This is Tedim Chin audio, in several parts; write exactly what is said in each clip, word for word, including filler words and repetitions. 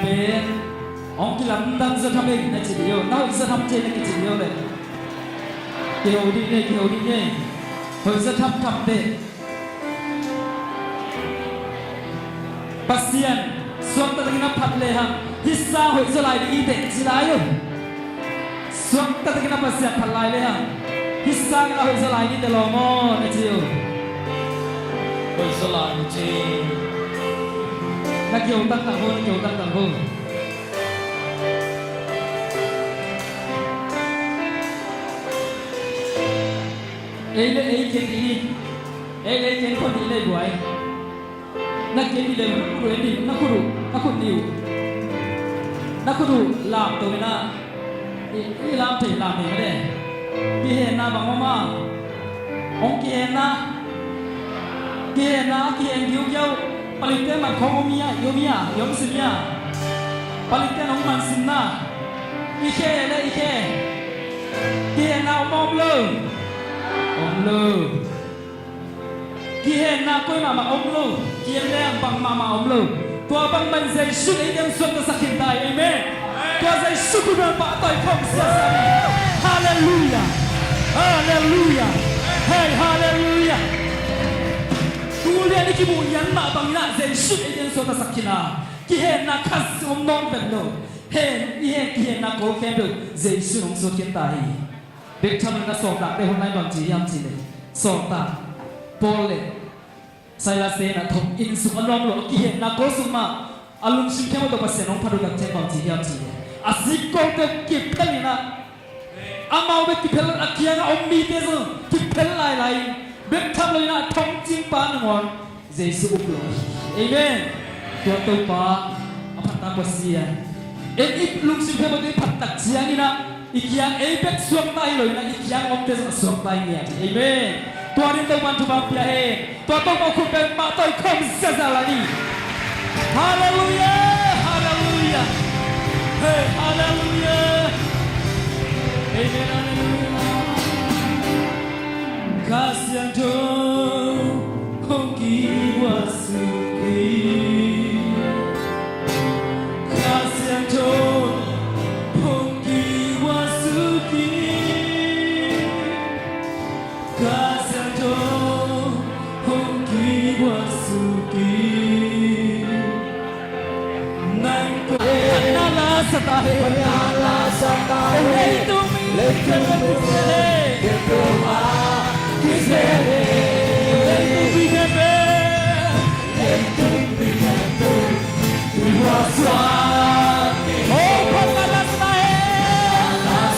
Pen hong kilamdang zaw tham ei na ci dih uh, na hoih zaw tham ci ei na kici dih uh leh. Kiho dih ni, kiho dih ni. Hoih zaw tham tham teh. Pasian suakta takin a phat lehang hih sang hoih zaw lai dih i teh ci lai uh. Suakta takin a Pasian phat lai lehang hih sangin a hoih zaw lai dih teh lawm aw na ci uh. Hoih zaw lai dih ci. Na kiho taktak ho, na kiho taktak ho. Ei le ei khen dih ni. Ei le ei khen khuan dih nei buai. Na khen dih le na khut uh en dih, na khut uh, na khut dih uh. Na khut uh lam to na. I, i lam thei lam thei mah de. Kihenna bang om a. Hong kihenna. Kihenna, kihen giugiau. Palikte man khong om hi a, i om hi a, i om sin hi a. Palikte hong man sin na. I khe le i khe. Kihenna om om lo. Om lo. Kihenna koi mahmah om lo. Kihen le bang mahmah om lo. Tua bang man Jesu in ei teng suaktasak khin ta hi. Amen. Tua Jesu khut bang pahtawi khawm siasa hi. Halleluia. Halleluia. Hei, halleluia. Tu lian i kimuh lian mah bangin ah Jesu in ei teng suaktasak khin a. Kihenna khat om nawn vet lo. Hen, i hen, kihenna ko khempeuh Jesu in hong suak khin ta hi. Bek tham lo in a sawltakte hun lai bang ci hiam cih leh, sawltak Paul le Silas te in a thong inn sung a nuam lo a kihenna ko sung mah a lungsim khempeuh tawh Pasian hong phat uh tak ciang bang ci hiam cih leh, a sik kote kiphel in a, amau bek kiphel a kiangah om mite zong kiphel lailai in bek tham lo in a thong cingpa nangawn Jesu uk lo hi. Amen. Tua Topa a phattak Pasian. En i lungsim khempeuh i phattak ciangin ah i kiang ei bek suakta hi lo in ah i kiang omte zong a suakta hi ngiat hi. Amen. Tua din Topa in thupha pia hen. Tua Topa khut pen pahtawi khawm siasa lai ni. Halleluia. Halleluia. Hei, halleluia. Amen. Halleluia. Kha Siangtho hong kigualsuk hi. Kha Siangtho hong kigualsuk hi. Kha Siangtho hong kigualsuk hi. Nang ko na la sa ta he. Na la sa ta he. Leitung mi khempeuh he. Khempeuh a kizep he. Leitung mi khempeuh. Leitung mi khempeuh. Tua suak. Oh, phat na la sa ta he.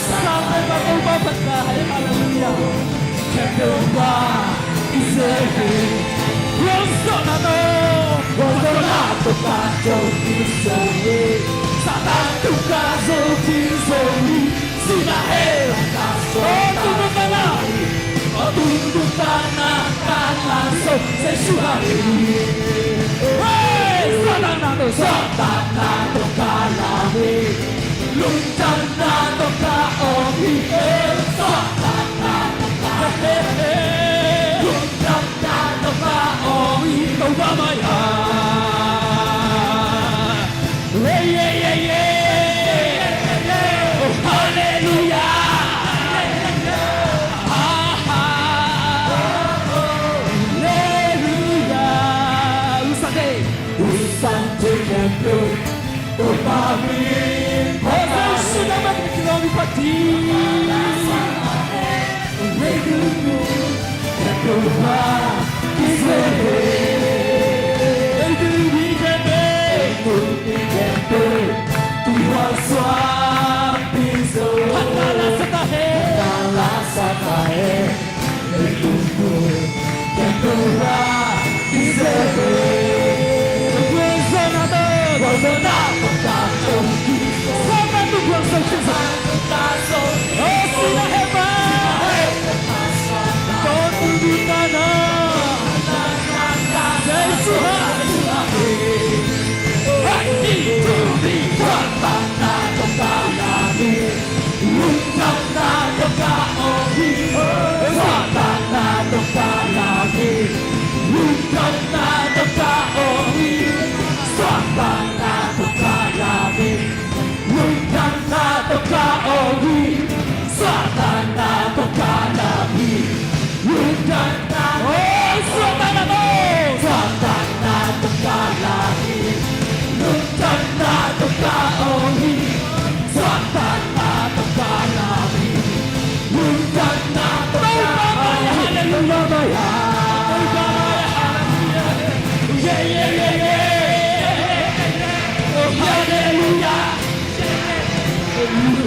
Sa ta he, phat na la sa ta he. Halleluia. Khempeuh a kizep hi. Gualzawhna tawh. Gualzawhna tawh ka zong hi zo hi. Satan tungah zong hi zo hi. Sihna hell ka zong hi. Aw, tungah ka na. Aw, tungah ka na ka na zong Jesu ha hi. Hey, Satan na tawh. Satan na tawh ka na hi. Lungdamna tawh ka om hi. Hey, Satan na tawh ka. Hey, hey, hey. Lungdam Halleluia. Halleluia. Usante. Usante khempeuh. Topa min. Hosanna. Hosanna.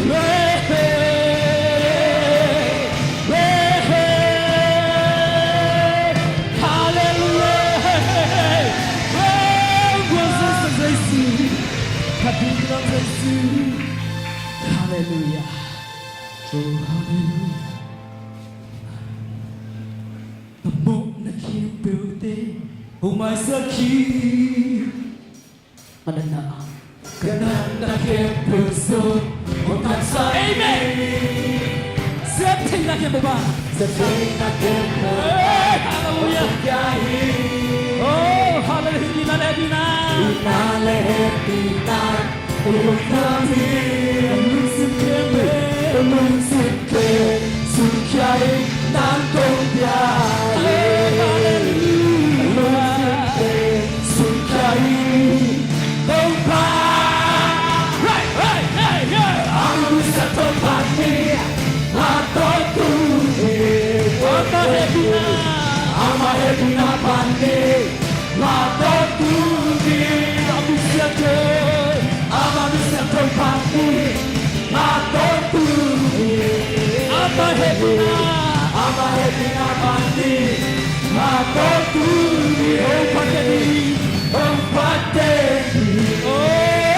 Hey, hey, hey, hey. Hallelujah. Hey, hey, hey. Hey, kuanzia sa Jesu. Ka ding lam Jesu. Hallelujah. Oh, hallelujah. Ka mawhna khempeuhte hong maisak hi. Ka natna, ka natna khempeuh zong hong kamsak hi. Amen. Siattheihna khempeuh bang. Siattheihna khempeuh. Hey, hallelujah. Hong kamsak hi. Oh, hallelujah. Hehpihna, hehpihna. Hehpihna leh hehpihna. Ka lungsim teng, ka lungsim teng sungkhia in, nang kong pia hi. Ka lungsim teng sungkhia in, Topa. Hey, hey, hey, hey. Ama misiangtho pan ni, a tawntung hi. Ama hehpihna, ama hehpihna pan ni, a tawntung hi. Ama misiangtho, ama misiangtho pan ni, a tawntung hi. Ama hehpihna, ama hehpihna pan ni, a tawntung hi. Hong phat teng hi, hong phat teng hi. Oh,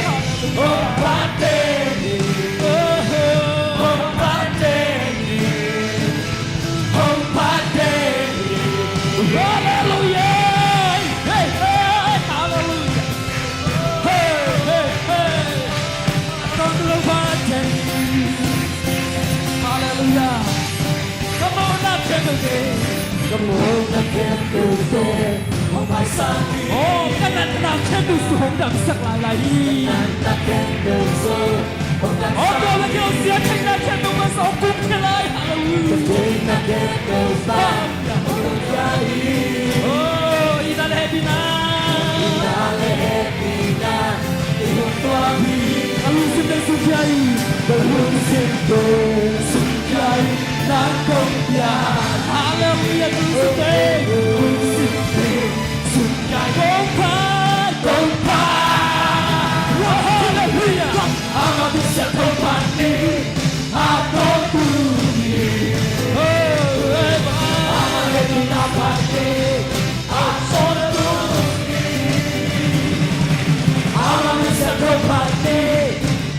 hong phat teng hi, oh, hong phat teng hi. Hong phat teng hi. Hallelujah. Hey, hey, hallelujah. Hey, hey, hey. Hong phat teng hi. Hallelujah. Ka mawhna khempeuhte, ka mawhna khempeuhte hong maisak hi. Oh, ka natna khempeuh zong hong damsak lailai hi. Ka natna khempeuh zong hong damsak hi. Oh, tua bek hi lo, siattheihna khempeuh bang zong hong kumkhia lai. Hallelujah. Siattheihna khempeuh bang hong kumkhia hi. Oh, hehpihna, hehpihna leh hehpihna. Ka lungsim teng sungkhia in, ka lungsim teng sungkhia in, nang kong pia. Hallelujah, ka lungsim teng, ka lungsim teng sungkhia in. Kong phat, kong phat. Hallelujah. Ama misiangtho pan ni, a tawntung hi. Oh, eh, ama hehpihna pan ni, a tawntung hi. Ama misiangtho pan ni,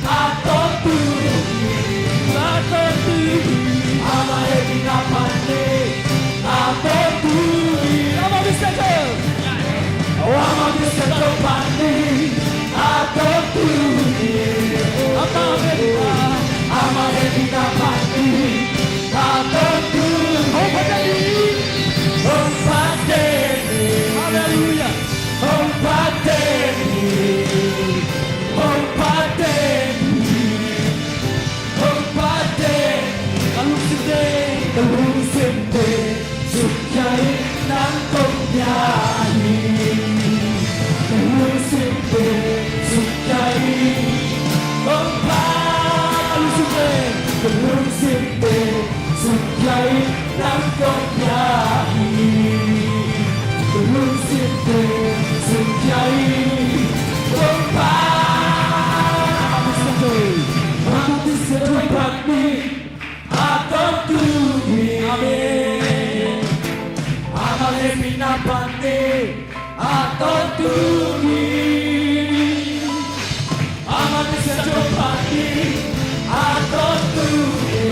a tawntung hi. A tawntung hi. Ama hehpihna pan ni, a tawntung hi. Ama misiangtho, ama misiangtho pan ni, a tawntung hi. Ama hehpihna, ama hehpihna pan ni, a tawntung hi. Hong phat teng hi. Hong phat teng hi. Hallelujah. Hong phat teng hi. Hong phat teng hi. Hong phat teng hi. Ka lungsim teng, ka lungsim teng sungkhia in, nang kong pia hi. Ka lungsim teng sungkhia in, hong phat. Ka lungsim teng, ka lungsim teng sungkhia in, nang kong pia hi. Ka lungsim teng sungkhia in, hong phat. Ama misiangtho, ama misiangtho pan ni, a tawntung hi. Amen. Ama hehpihna pan ni, a tawntung hi. Ama misiangtho pan ni, a tawntung hi.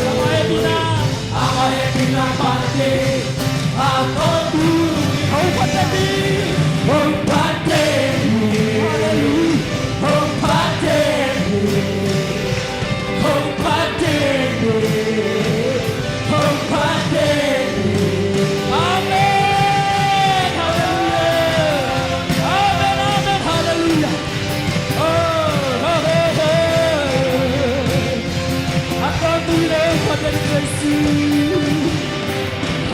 Ama hehpihna, ama hehpihna pan ni, a tawntung hi. Hong phat teng hi. Hong phat teng hi. Hallelujah. Hong phat teng hi. Hong phat teng hi. Hong phat teng hi. Amen. Hallelujah. Amen, amen. Hallelujah. Oh, oh, oh, oh. A tawntung hi lo, phat teng hi Jesu.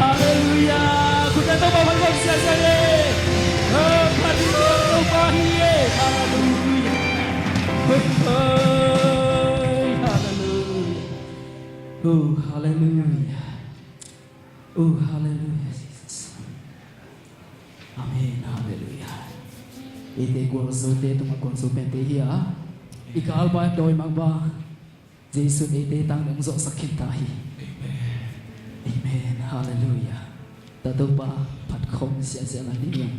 Hallelujah. Khut teng Topa phat khawm siasia ni. Oh, phat ding Topa hi. Hallelujah. Hoi, hoi, hallelujah. Oh, hallelujah. Oh, hallelujah, Jesus. Amen, hallelujah. Eite gualzote tungah gualzo pente hi a, i galpa dawimangpa Jesu in eite tang ding hong zawhsak khin ta hi. Amen. Halleluiah. Tua Topa phat khawm siasia lai ding hi.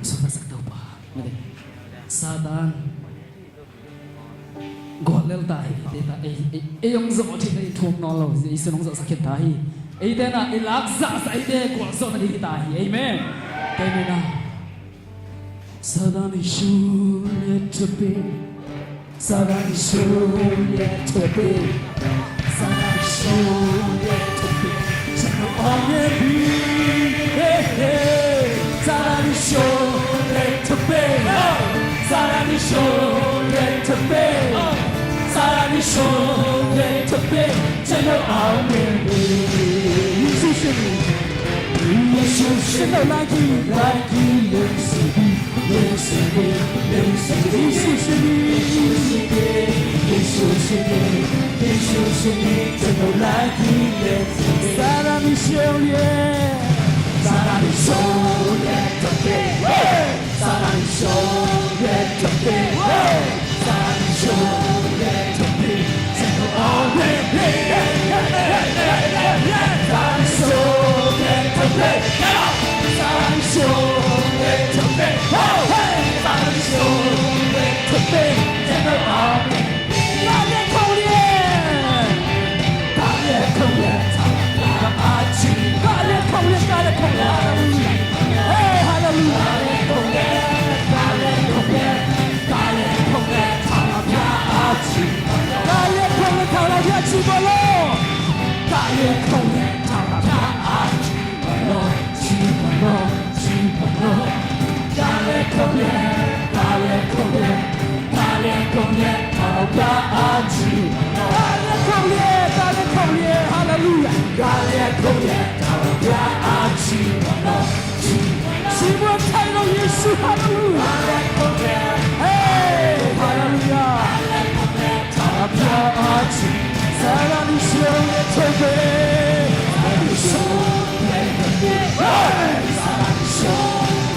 Sukhasak Topa. Satan gual lel ta hi, eite ta, ei, ei, ei hong zawh theihna i thuak nawn lo, Jesu in hong zawhsak khin ta hi. Eite na i lak zahzah eite gualzawhna ding hi ta hi. Amen. Amen. Satan is surely to be. Satan is surely to be. Satan is surely to be. Satan is surely to be. Satan is surely to be. Satan is surely to be. Satan is surely to be. 耶穌是你。 耶穌是你。 Halleluiah. ချီးမွမ်းထိုင်တော်ယေရှု Hallelujah. Hey, hallelujah. သာသနာ့ရှင်ရဲ့ထုတ်ပေး။ သာသနာ့ရှင်ရဲ့ထုတ်ပေး။ Hey, သာသနာ့ရှင်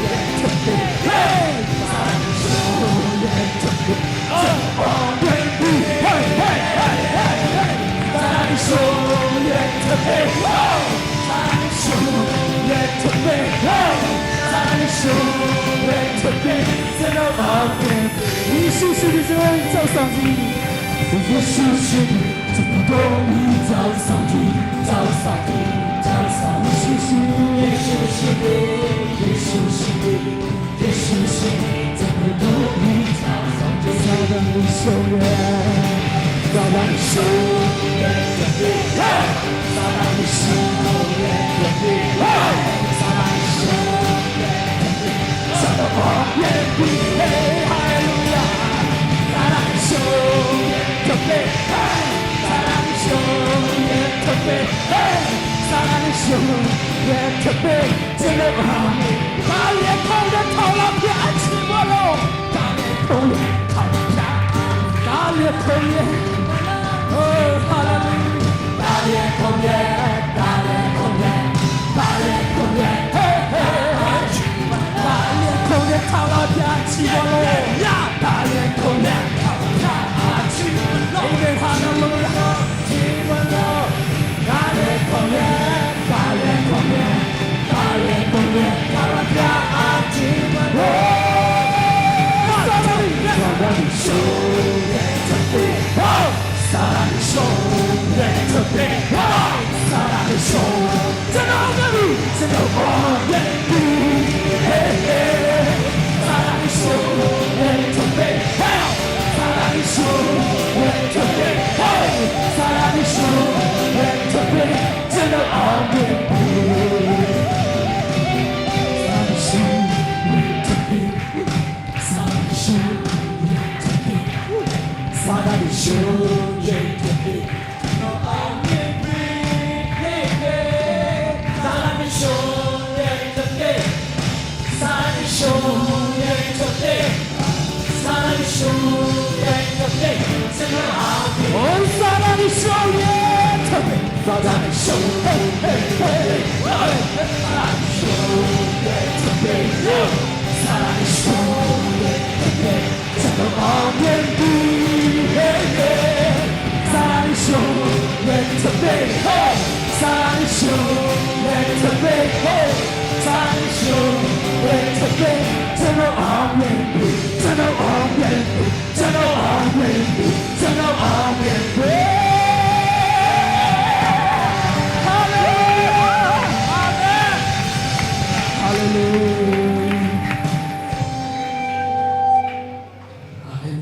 ရဲ့ထုတ်ပေး။ Hey, သာသနာ့ရှင်ရဲ့ထုတ်ပေး။ Hey, hey, hey, hey, hey. သာသနာ့ရှင်ရဲ့ထုတ်ပေး။ သာသနာ့ရှင်ရဲ့ထုတ်ပေး။ Hey, သာသနာ့ရှင်ရဲ့ထုတ်ပေး။ ကျွန်တော်အားဖြင့် ယေရှုရှင်သည် ကျွန်တော်၏ကြောက်ဆောင်သည်။ ယေရှုရှင်သည် ကျွန်တော်၏ကြောက်ဆောင်သည်။ ကြောက်ဆောင်သည်။ ကြောက်ဆောင်။ ယေရှုရှင်သည်။ ယေရှုရှင်သည်။ ယေရှုရှင်သည်။ ယေရှုရှင်သည် ကျွန်တော်၏ကြောက်ဆောင်သည်။ သာသနာ့ရှင်ရဲ့။ သာသနာ့ရှင်ရဲ့။ Hey! သာသနာ့ရှင်ရဲ့။ Hey! သာသနာ့ရှင်ရဲ့။ Hallelujah. သာသနာ့ရှင်ရဲ့။ Hey! သာသနာ့ရှင်ရဲ့။ Hey! သာသနာ့ရှင်ရဲ့။ Hey! ကျွန်တော်ဟာဒါလျက်ခုံတဲ့ထောင်လောက်ပြအချီးမွမ်းလို့ဒါလျက်ခုံတဲ့ထောင်လောက်ပြဒါလျက်ခုံတဲ့ Oh, hallelujah. ဒါလျက်ခုံတဲ့ဒါလျက်ခုံတဲ့ဒါလျက်ခုံတဲ့ Hey, hey, hey. ဒါလျက်ခုံတဲ့ထောင်လောက်ပြအချီးမွမ်းလို့ဒါလျက်ခုံတဲ့ထောင်လောက်ပြအချီးမွမ်းလို့ Amen. Hallelujah. ချီးမွမ်းလို့ဒါလျက်ခုံတဲ့ ကျွန်တော်အောင်မြင်ပြီ။ သာသနာ့ရှင်ရဲ့ထုတ်ပေး။ သာသနာ့ရှင်ရဲ့ထုတ်ပေး။ သာသနာ့ရှင်ရဲ့ထုတ်ပေး။ ကျွန်တော်အောင်မြင်ပြီ။ သာသနာ့ရှင်ရဲ့ထုတ်ပေး။ သာသနာ့ရှင်ရဲ့ထုတ်ပေး။ သာသနာ့ရှင်ရဲ့ထုတ်ပေး။ ကျွန်တော်အောင်မြင်။ Oh, သာသနာ့ရှင်ရဲ့ထုတ်ပေး။ သာသနာ့ရှင်။ Hey, hey, hey. သာသနာ့ရှင်ရဲ့ထုတ်ပေး။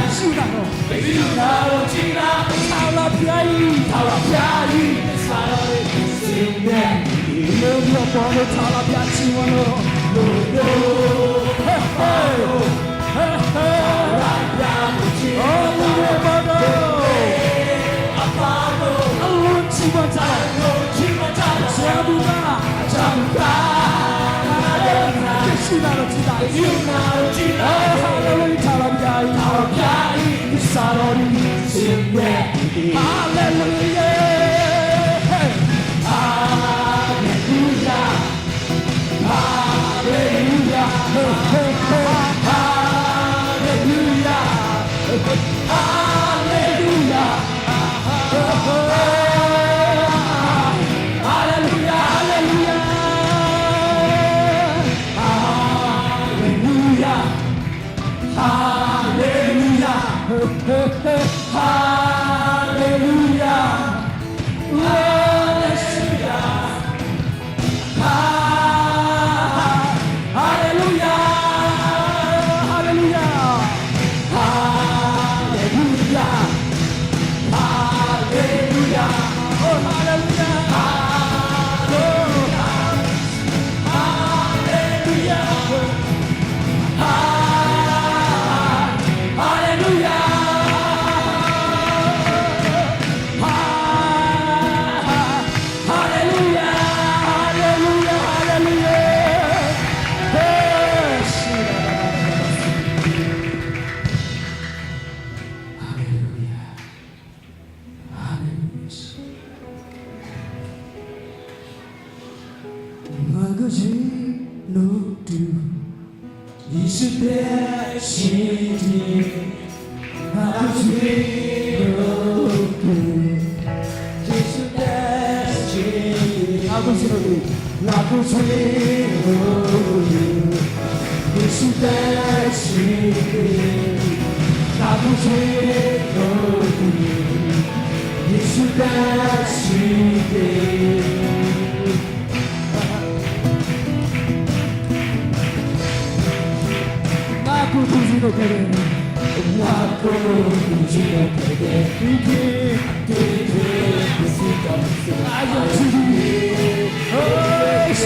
Besiu na lo. Besiu na lo, ci na lo. ထာဝရဘုရား၏၊ ထာဝရဘုရား၏သစ္စာတော်သည် စင်ကြယ်၏။ လေဝိအပေါင်းတို့ ထာဝရဘုရားချီးမွမ်းလို့။ ဟေးဟေး ဟေးဟေး။ ဟေး လေဝိအပေါင်းတို့။ အလွန်ချီးမွမ်းကြလော့။ အလွန်ချီးမွမ်းကြလော့။ ဆရာဘုရား။ ဆရာဘုရား။ ယေရှုနာမတော်ချီးမွမ်း။ ယေရှုနာမတော်ချီးမွမ်း။ ဟေး ဟေးလေဝိ ထာဝရဘုရား၏၊ ထာဝရဘုရား၏သစ္စာတော်သည် စင်ကြယ်၏။ ဟေးလေဝိယ။ ဟေး ဟေးလေဝိယ။ Hallelujah. Hallelujah. Hallelujah. Hallelujah. Hallelujah. Hallelujah. Hallelujah. Hallelujah. Hallelujah. Hallelujah. Hallelujah. Hallelujah. Oh, hallelujah. Hallelujah. Hallelujah. Hallelujah. Hallelujah, hallelujah, hallelujah. Hey, hallelujah. Hallelujah. ငါကိုချစ်လို့သူ ယေရှုသက်ရှင်သည် ငါကိုချစ်လို့သူ ယေရှုသက်ရှင်သည် ငါကိုချစ်လို့သူ ငါကိုချစ်လို့သူ ယေရှုသက်ရှင်သည် ငါကိုချစ်လို့သူ ယေရှုသက်ရှင်သည် ငါကိုသူစီလို့ခဲ့တယ်။ ငါကိုသူစီလို့ခဲ့တယ်။ ဒီခေတ် ဒီခေတ် ကိုစီတော်မူစေ။ ငါယုံကြည်သည်။ ဟေး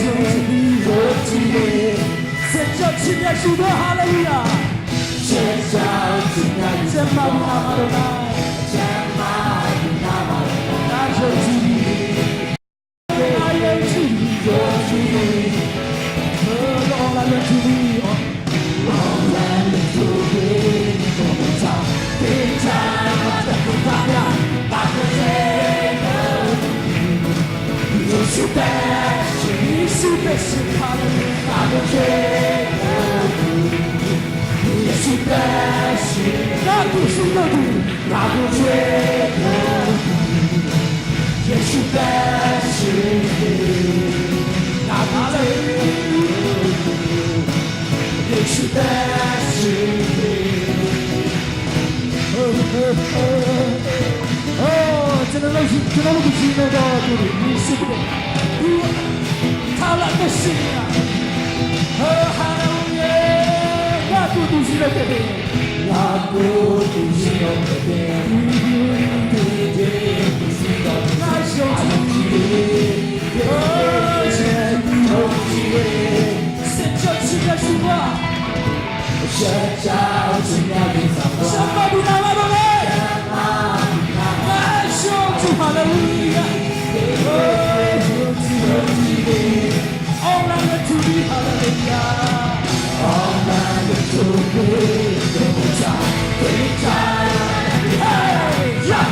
ယုံကြည်သည်။ ယုံကြည်သည်။ စကြဝဠာချစ်မြတ်သူတို့ ဟာလေလုယာ။ စကြဝဠာချစ်မြတ်သူတို့ ကျန်းမာဝေးနာမတော်၌။ ကျန်းမာဝေးနာမတော်၌။ ငါယုံကြည်သည်။ ငါယုံကြည်သည်။ ယုံကြည်သည်။ ယေရှုသက်ရှင်။ ယေရှုသက်ရှင်။ ငါ့ကိုချစ်လို့သူ။ ငါ့ကိုချစ်လို့သူ။ ယေရှုသက်ရှင်။ ငါ့ကိုချစ်လို့သူ။ ယေရှုသက်ရှင်။ ဟိုးဟိုးဟိုး။ အိုး ကျွန်တော်တို့ ကျွန်တော်တို့ကို ရှင်တော်တော်ကို ယေရှုခရစ် သူ ထာဝရအသက်ရှင်နေတာ။ ဟေး ဟာလေလုယာ။ ငါ့ကိုသူစီလို့ခဲ့တယ်။ ငါ့ကိုသူစီလို့ခဲ့တယ်။ ငါယုံကြည်တယ်။ ဟေး ယုံကြည်တယ်။ စကြဝဠာချစ်မြတ်သူက Somebody now, everybody. Shout to hallelujah. Oh, all I want to be hallelujah. All I want to be. Hey, yeah.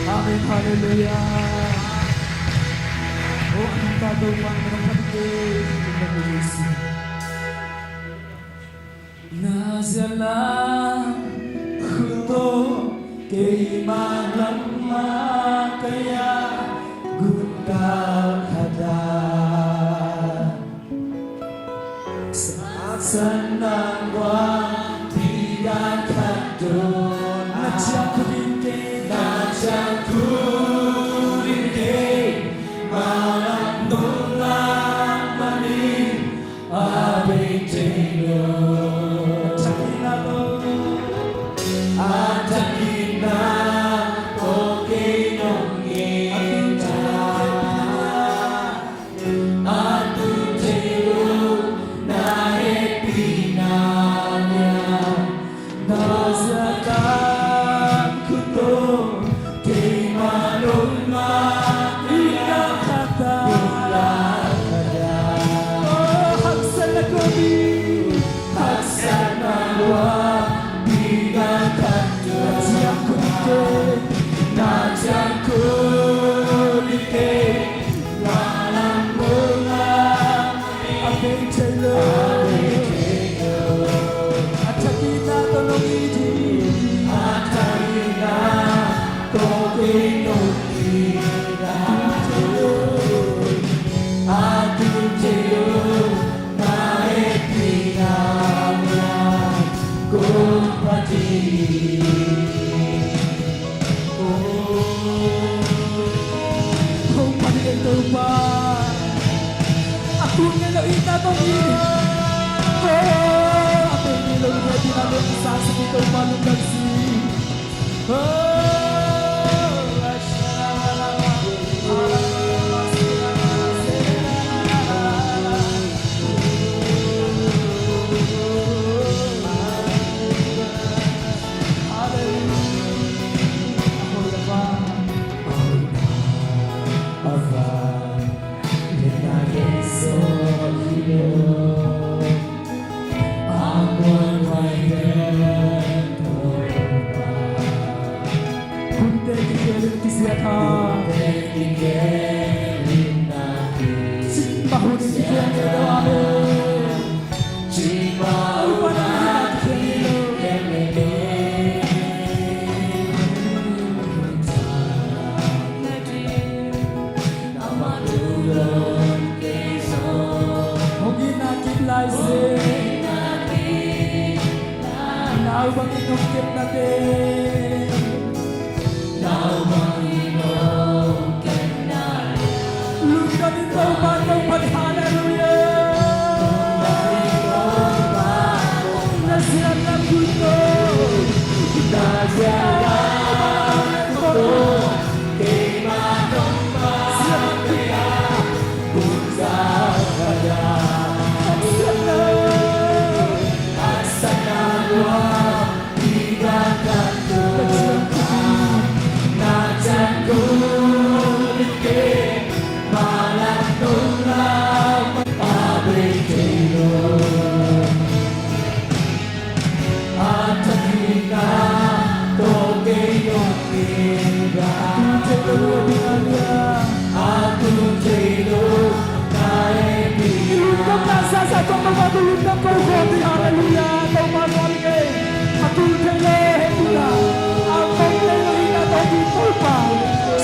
Amen. Hallelujah. Oh, ananta do man na pati. Na zialam khuto keima lam makaya gunta khata. Saksan nang wang pidan khat dun. Na ciang khut in kei. Na ciang khut in kei. Malam nong lak manin a bei thei lo. A takin a lo. A takin a ko kei nong ngen ta. A tun thei lo na hehpihna nia. Na zialam khuto keima lungma ina khata. Ula khata. Oh, haksatna ko bi. Haksatna lua bi ga khata. Na ciang khut in kei. Na ciang khut in kei. Kong phat hi ing Topa. A tun ngei lo itna tawh hi. Oh, a tun ngei lo itna tawh hi. Sang sangin Topa lungdam si. Oh, Bangin hong kepnate. Nau bangin hong kepnate. Lungdam in Topa, Topa ni, halleluiah. Na siatna kut tawh, na siatna kut tawh keimah nong makaih a, hun za ka da. Haksatna, haksatna lua. Lungdam na sa sa kong Topa, lungdam ko ko ti, halleluiah. Topa nuam ing ei. A tul thei lo heh ula, a mong nei lo hina tawh ki Topa.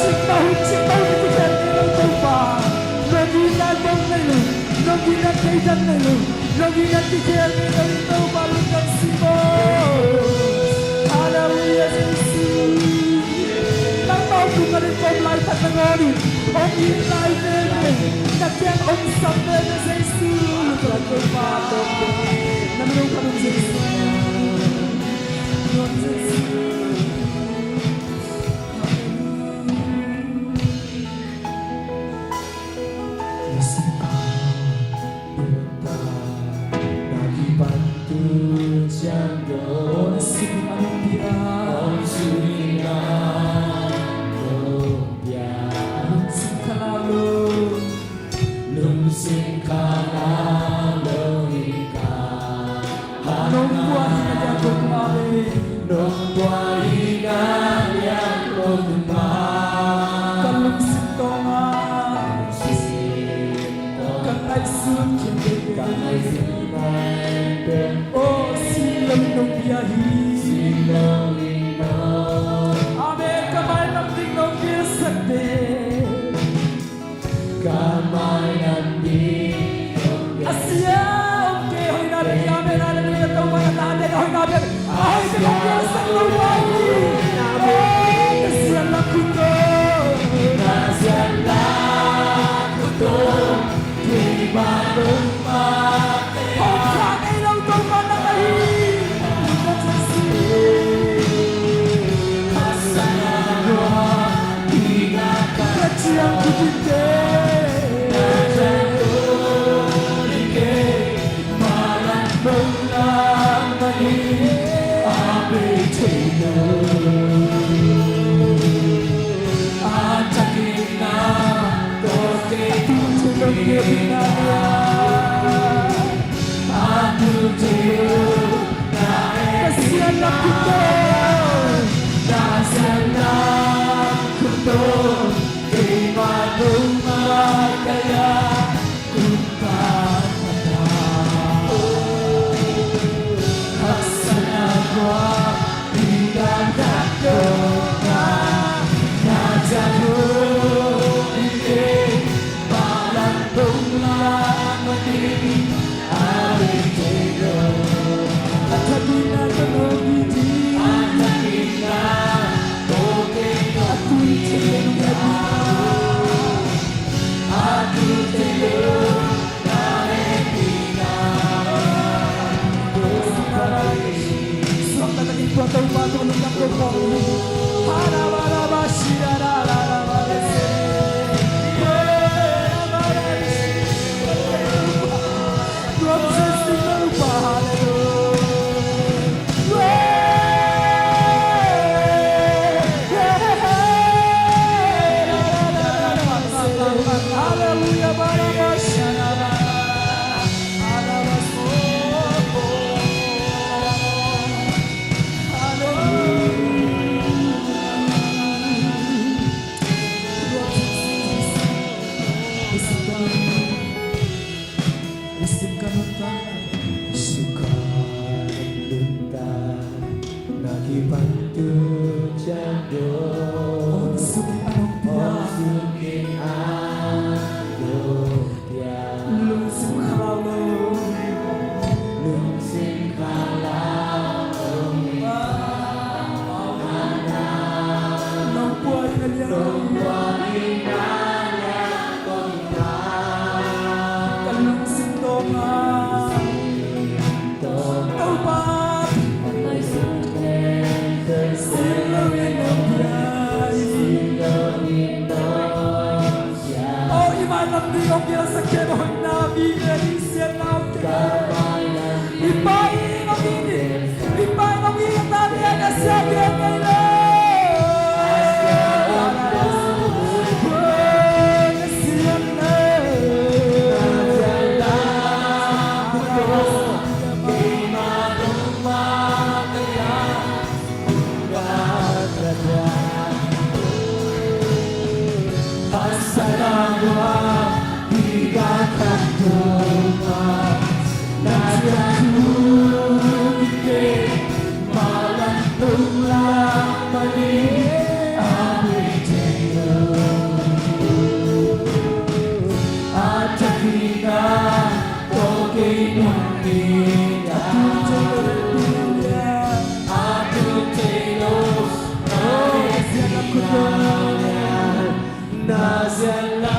Singtau hin singtau ni kikhen nei lo Topa. Nong hina mong nei lo, nong hina kei dan nei lo, nong hina kikhen nei lo Topa, lungdam si maw. Halleluiah Jesu. Nangmah hong nungah in om laitak nangawn in hong it lai veve, na kiang hong sam veve Jesu. Lungdam Topa, na min hong phat un Jesu. Lungdam Jesu. Halleluiah. Nong buai hi na liang ko tung, amen. Nong buai hi na liang ko tung, amen. Ka lungsim tawh a, ka ngaihsut khempeuh, ka ngaihsut khempeuh, oh, sih loin nong pia hi. Sih loin nong. Amen. Ka mai lam ding nong pilsak teh. Ka mai lam ding nong pilsak. A sia om kei, hoihna bek, amen, halleluiah, Topa na ta ding, hoihna bek, a hoih bek hong piaksak Topa hi. Amen. Na siatna kut tawh, na siatna kut tawh, keimah nong makaih a, hong khak ei lo Topa nang ahi. Hong piangsak kei, hoihna, vive, siatna hong pia. I Pa in hong it in, i Pa in hong it in, a tate a na sia gen ngei lo. Na siatna.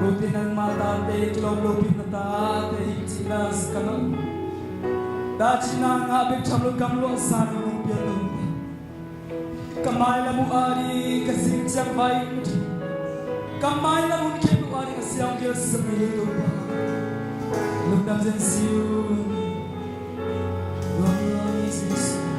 Kote nangma tate kilawm lopi na tate hi cihna ka ngah. Dacina ngah bek tham lo, gamluahsa nong piak lo. Ka mailam uh a ding ka zing ciang vai, ka mailam uh khempeuh a ding ka siang kial sami lo Topa. Lungdam zen si uh. Lungdam zen si uh.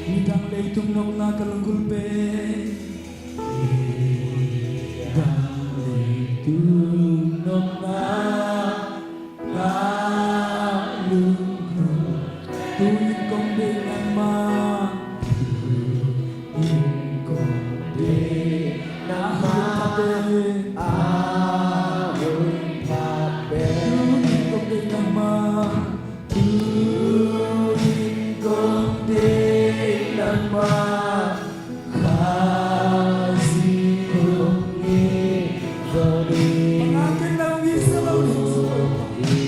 Nidang leitung nopna ka lunggulh pen. Nidang leitung nopna ka lunggulh. Tu-in kong deih nangmah. Tu-in kong deih nangmah. A hun pha pen. Tu-in kong deih nangmah. Tu-in kong deih nangmah. Khazih kong it zaw ni. Bang hangin na hong it zaw lo ni.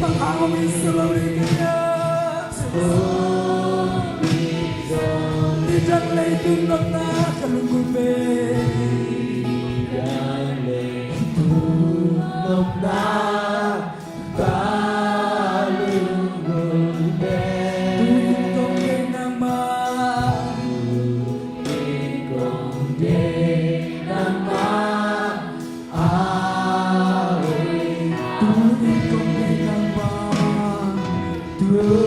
Bang hang hong it zaw lo ni. Nidang leitung nopna ka lunggulh pen. Nidang leitung nopna ka lunggulh pen. Tu-in kong deih nangmah. Tu-in kong deih nangmah. A oi. Tu-in kong deih nangmah. Tu-in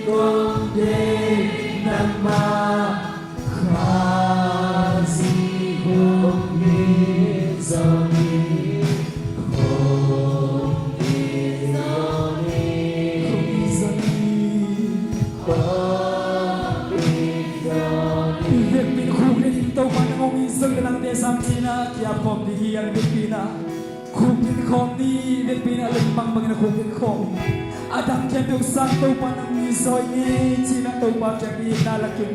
kong deih nangmah. Khazih kong it zaw ni. Kong it zaw ni. Kong it zaw ni. Kong it zaw ni. Tua vekpi in khukdin Topa nang hong it zaw in, nangte sang cihna kiap khawm ding hi. A vekpi in khukdin khawm ni. Vekpi in a lem bangbang in a khukdin khawm. A dang khempeuh sang Topa nang it zaw in, cihna Topa kiang itna lakin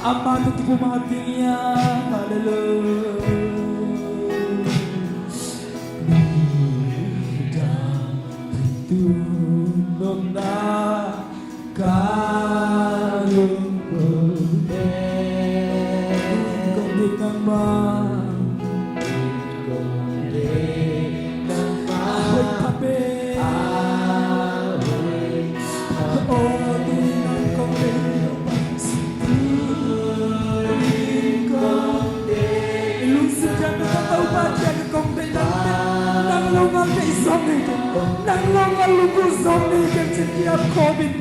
Amah tawh kipum a ding hiam? Halleluiah. Midang tun nopna ka lungkul pen. Kong deih nangmah. Kong deih nangmah. A hoih kha pen. A hoih kha pen. Oh, tuni nang kong deih. Tuni kong deih. I lungsim ciang ka Topa ciang kong deih nang pen. Nang lo ngal deih zawng ni ken. Nang lo ngal lungkul zawng ni ken ci-in kiap khawm in.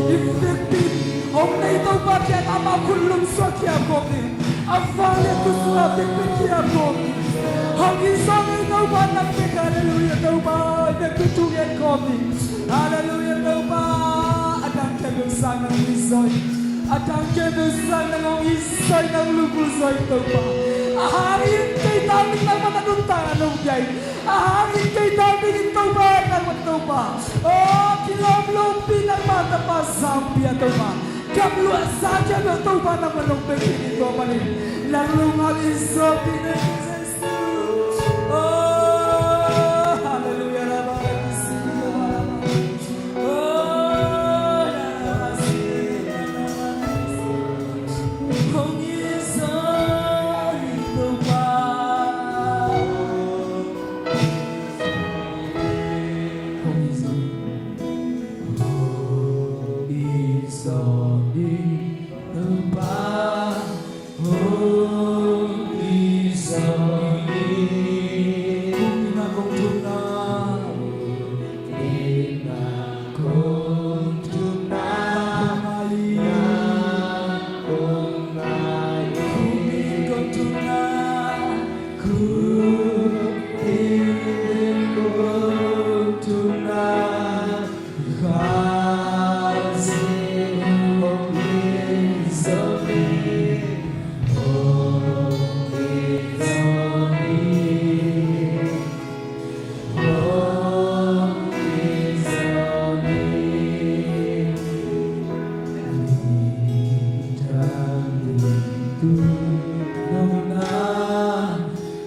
I vekpi hong nei Topa kiang amah khut lum suak kiap khawm in. A vang le khut suak vekpi kiap khawm in. Hong hi zawng ni Topa nang bek, halleluiah Topa. I vekpi thu ngen khawm in. Halleluiah Topa. A dang khempeuh sang nang hong hi zaw in. A dang khempeuh sang nang hong hi zaw in, nang lungkul zaw in Topa. A hang in kei tang ding nangmah na nuntak a nong pia in. A hang in kei tang ding in Topa, nangmah Topa. Oh, kilawm lopi nangmah tapa zangpi a Topa. Gamluah za ciang lo Topa nangmah nong pia in Topa ni. Nang lo ngal in zawpi na in Jesu. Oh, halleluiah, rabba, rabba, rabba.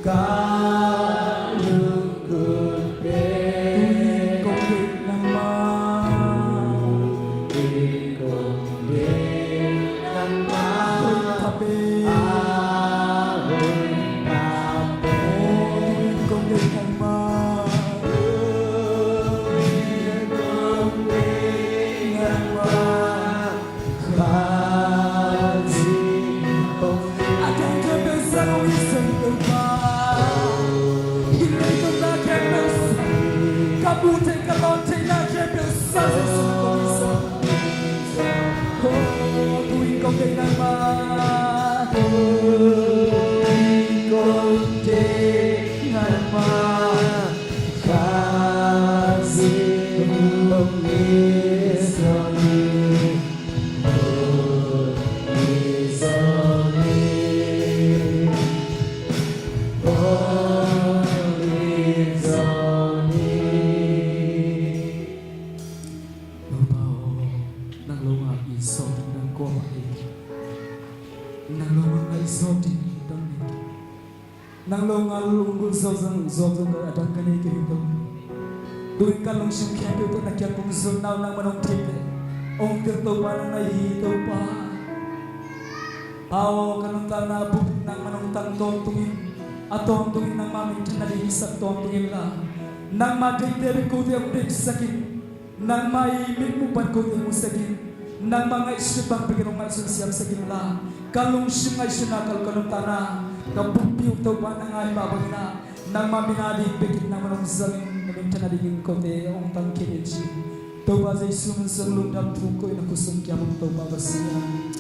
Ka lungkul pen. Tuni kong deih nangmah. Tuni kong deih nangmah. A hoih kha pen. A hoih kha pen. Tuni kong deih nangmah. Tuni kong deih nangmah. Topa aw, nang lo ngal i sawt ding nang kua mah hi. Nang lo ngal i sawt ding nang ni. Nang lo ngal lungkul zawk zong, zawk zong a dang ka nei kei hi Topa. Tu-in ka lungsim khempeuh tawh na kiang kong zon nau nangmah nong thei leh, hong tel Topa nang na hi Topa. Aw, ka nuntakna pulpit nangmah nong tang tawntungin, a tawntungin nangmah minthanna ding hisak tawntung inla, nangmah deihte bek kote hong deihsak in. Nangmah i mitmuh pan kote musak in, nangmah ngaihsut bang bek in hong ngaihsun siamsak inla, ka lungsim ngaihsutna, ka, ka nuntakna, ka bukpi uh Topa na ngai mah bangin ah, nangmah min a ding bek in nangmah hong zang in, na minthanna dingin kote hong tang khin in ci. Topa Jesu min suang lungdam thu koih na khutsung kiam uh Topa Pasian.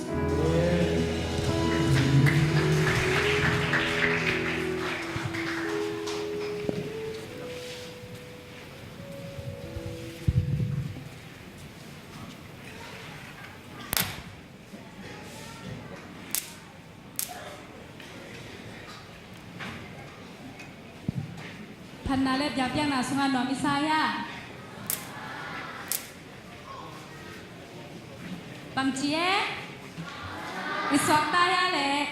Phatna le biakpiakna sungah nuam i sa hiam? Bangci e? I suakta hia leh.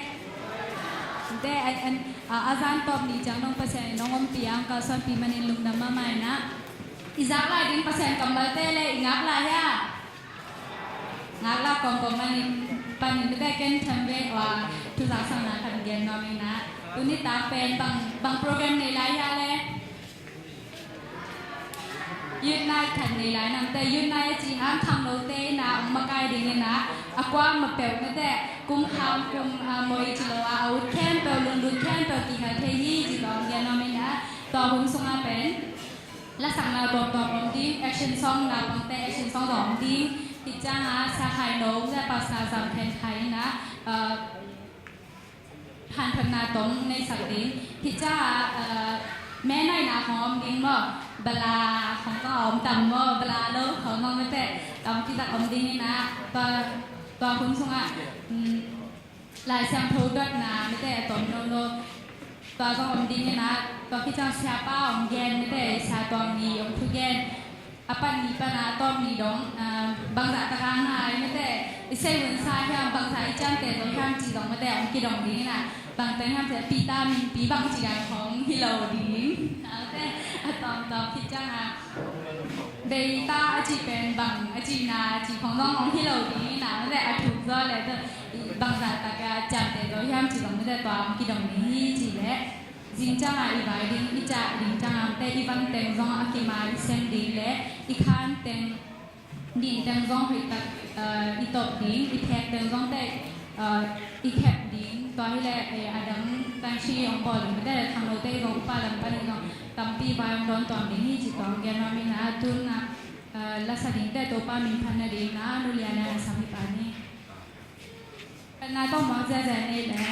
Te, a, a, a, a zan tawp ni ciang dong Pasian in hong ompih a, hong kalsuanpih manin lungdam mahmah ina. I zak lai ding Pasian kammalte leh i ngak lai hia. Ngak lai kawmkawm manin panin te ken tham ve ua, thu zaksakna khat gen nuam ina. Tuni tak pen bang, bang program nei lai hia leh. Youth night khat nei lai namte, youth night a ci hang khangnote ina hong makai ding ina, a kua ma peuh mate, kum kham kum, ah, mawh i ci lo a, a ut khempeuh, lunglut khempeuh kihel thei hi ci tawh hong gen nuam ina, tua hun sungah pen lasakna tuamtuam om ding, action song, naupangte action song zong om ding. Hih ciangah Sia Khai No, Sia Pastor Zam Khen Khai ina, ah, hanthotna tawm neisak ding. Hih ciangah, eh, me naihna khong om ding maw? Bala khong zong a om tam maw? Bala lo khong zong mate tam kitak om ding ina, tua, tua hun sungah, mm, Lai Siangtho dotna mate a tom nono tua zong om ding ina, tua khit ciang siapa om gen mate, Sia Tuang Ni om thu gen. A pan ni pan a tawm ni dong, ah, bangzah taka ngai mate, i seihunsa hiam, bangzah i ciamteh zo hiam cih zong mate hong kidong ding ina, bangteng hiam cih Peter minpi bangci dan khong hi lo ding. Mate, a tawmtawm khit ciangah Beta a cih pen bang a cihna cih khong zong hong hi lo ding ina, mate a thuk zaw leh bangzah taka ciamteh zo hiam cih zong mate tua hong kidong ding hi cih leh. Zing ciangah i vai ding, i cah ding ciangah mate i van teng zong a kim a i sem ding leh i khan teng, nin teng zong hoih tak, eh, i tawp ding, i phek teng zong te, eh, i khep ding, tua hi leh, eh, a dang tangsi hong bawl ding mate, khangnote zong upa lam pan zong tampi vai hong dawn tuam ding hi ci tawh hong gen nuam ina, tun a, eh, lasa ding te Topa min phat na ding ina, Nu Lia Lian a sam hi pah ni. Phatna tawh muak ziahziah nei leh.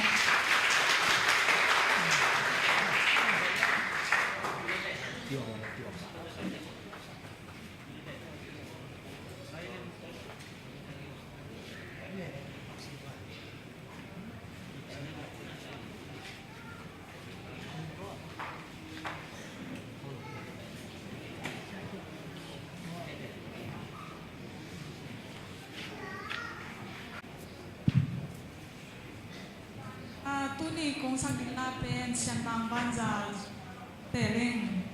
Ah, tuni kong sak ding la pen Sian Mang Vanzal Te Leng.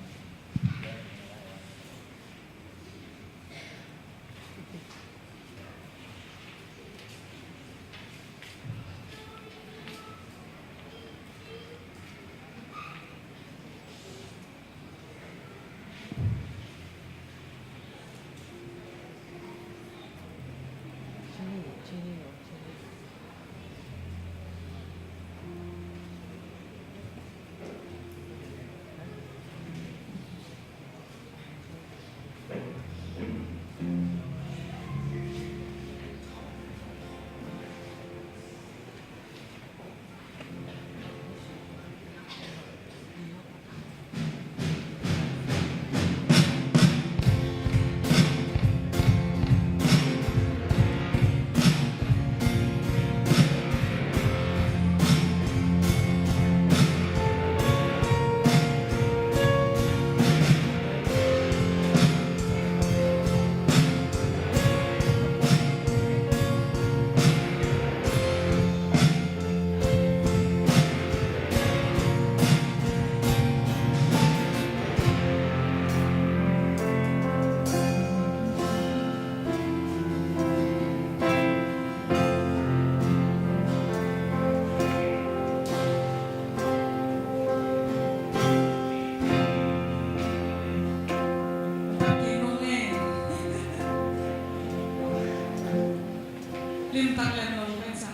Limtak lem lo kan sa.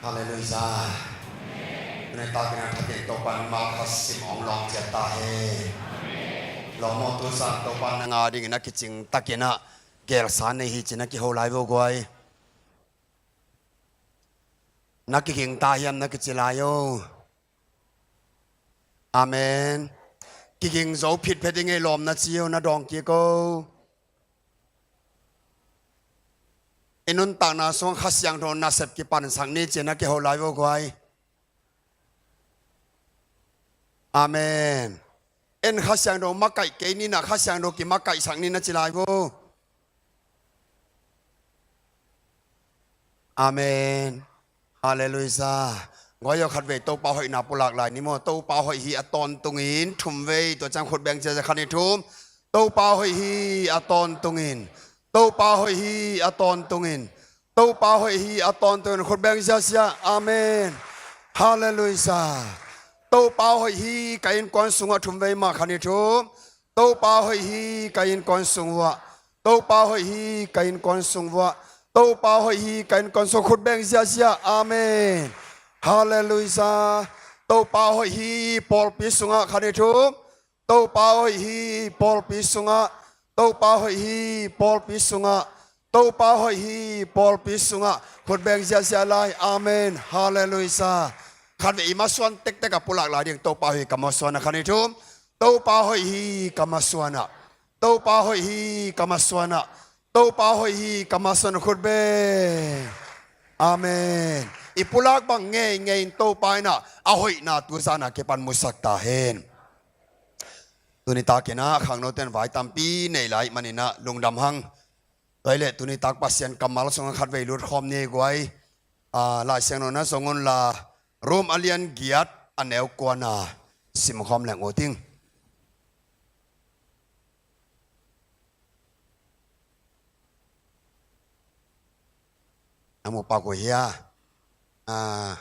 Halleluiah. Tuni takin a thatin Topa nangmah kha sim hong lawng ciat ta hen. Lawm aw, tu zan Topa nang a dingin a kicing takin a gelsa nei hi ci-in a kiho lai vo guai. Na kiging ta hiam na kici lai o. Amen. Kiging zo phitphet i ngei lawm na ci o, na dawng kik o. I nuntakna sungah Kha Siangtho nasep kipansak ni ci-in a kiho lai vo guai. Amen. En Kha Siangtho makaih kei ni na, Kha Siangtho kimakaihsak ni na ci lai vo. Amen. Halleluiah. Guai aw, khatvei Topa hoihna pulak lai ni maw. Topa hoih hi a tawntungin thumvei, tua ciang khut beng ziazia, khat, nih, thum. Topa hoih hi a tawntungin. Topa hoih hi a tawntungin. Topa hoih hi a tawntungin. Khut beng ziazia. Amen. Halleluiah. Topa hoih hi ka innkuan sungah, thumvei mah, khat, nih, thum. Topa hoih hi ka innkuan sung uah. Topa hoih hi ka innkuan sung uah. Topa hoih hi ka innkuan sung, khut beng ziazia. Amen. Halleluiah. Topa hoih hi pawlpi sungah, khat, nih, thum. Topa hoih hi pawlpi sungah. Topa hoih hi pawlpi sungah. Topa hoih hi pawlpi sungah. Khut beng ziazia lai. Amen. Halleluiah. Khatvei i masuan tektek a pulak lai ding. Topa hoih hi ka masuan ah, khat, nih, thum. Topa hoih hi ka masuan ah. Topa hoih hi ka masuan ah. Topa hoih hi ka masuan ah, khut beng. Amen. I pulak bang ngeingei in Topa in ah a hoihna tu zan a kipan musak ta hen. Tuni takin ah khangnote'n vai tampi nei lai manin ah lungdam hang. Tua hi leh tuni tak Pasian kammal sungah khatvei lut khawm ni guai. Ah, Lai Siangtho na zong un la, Rom a lian giat, a neu kua na sim khawm leng ut ing. Na mu pak uh hia? Ah,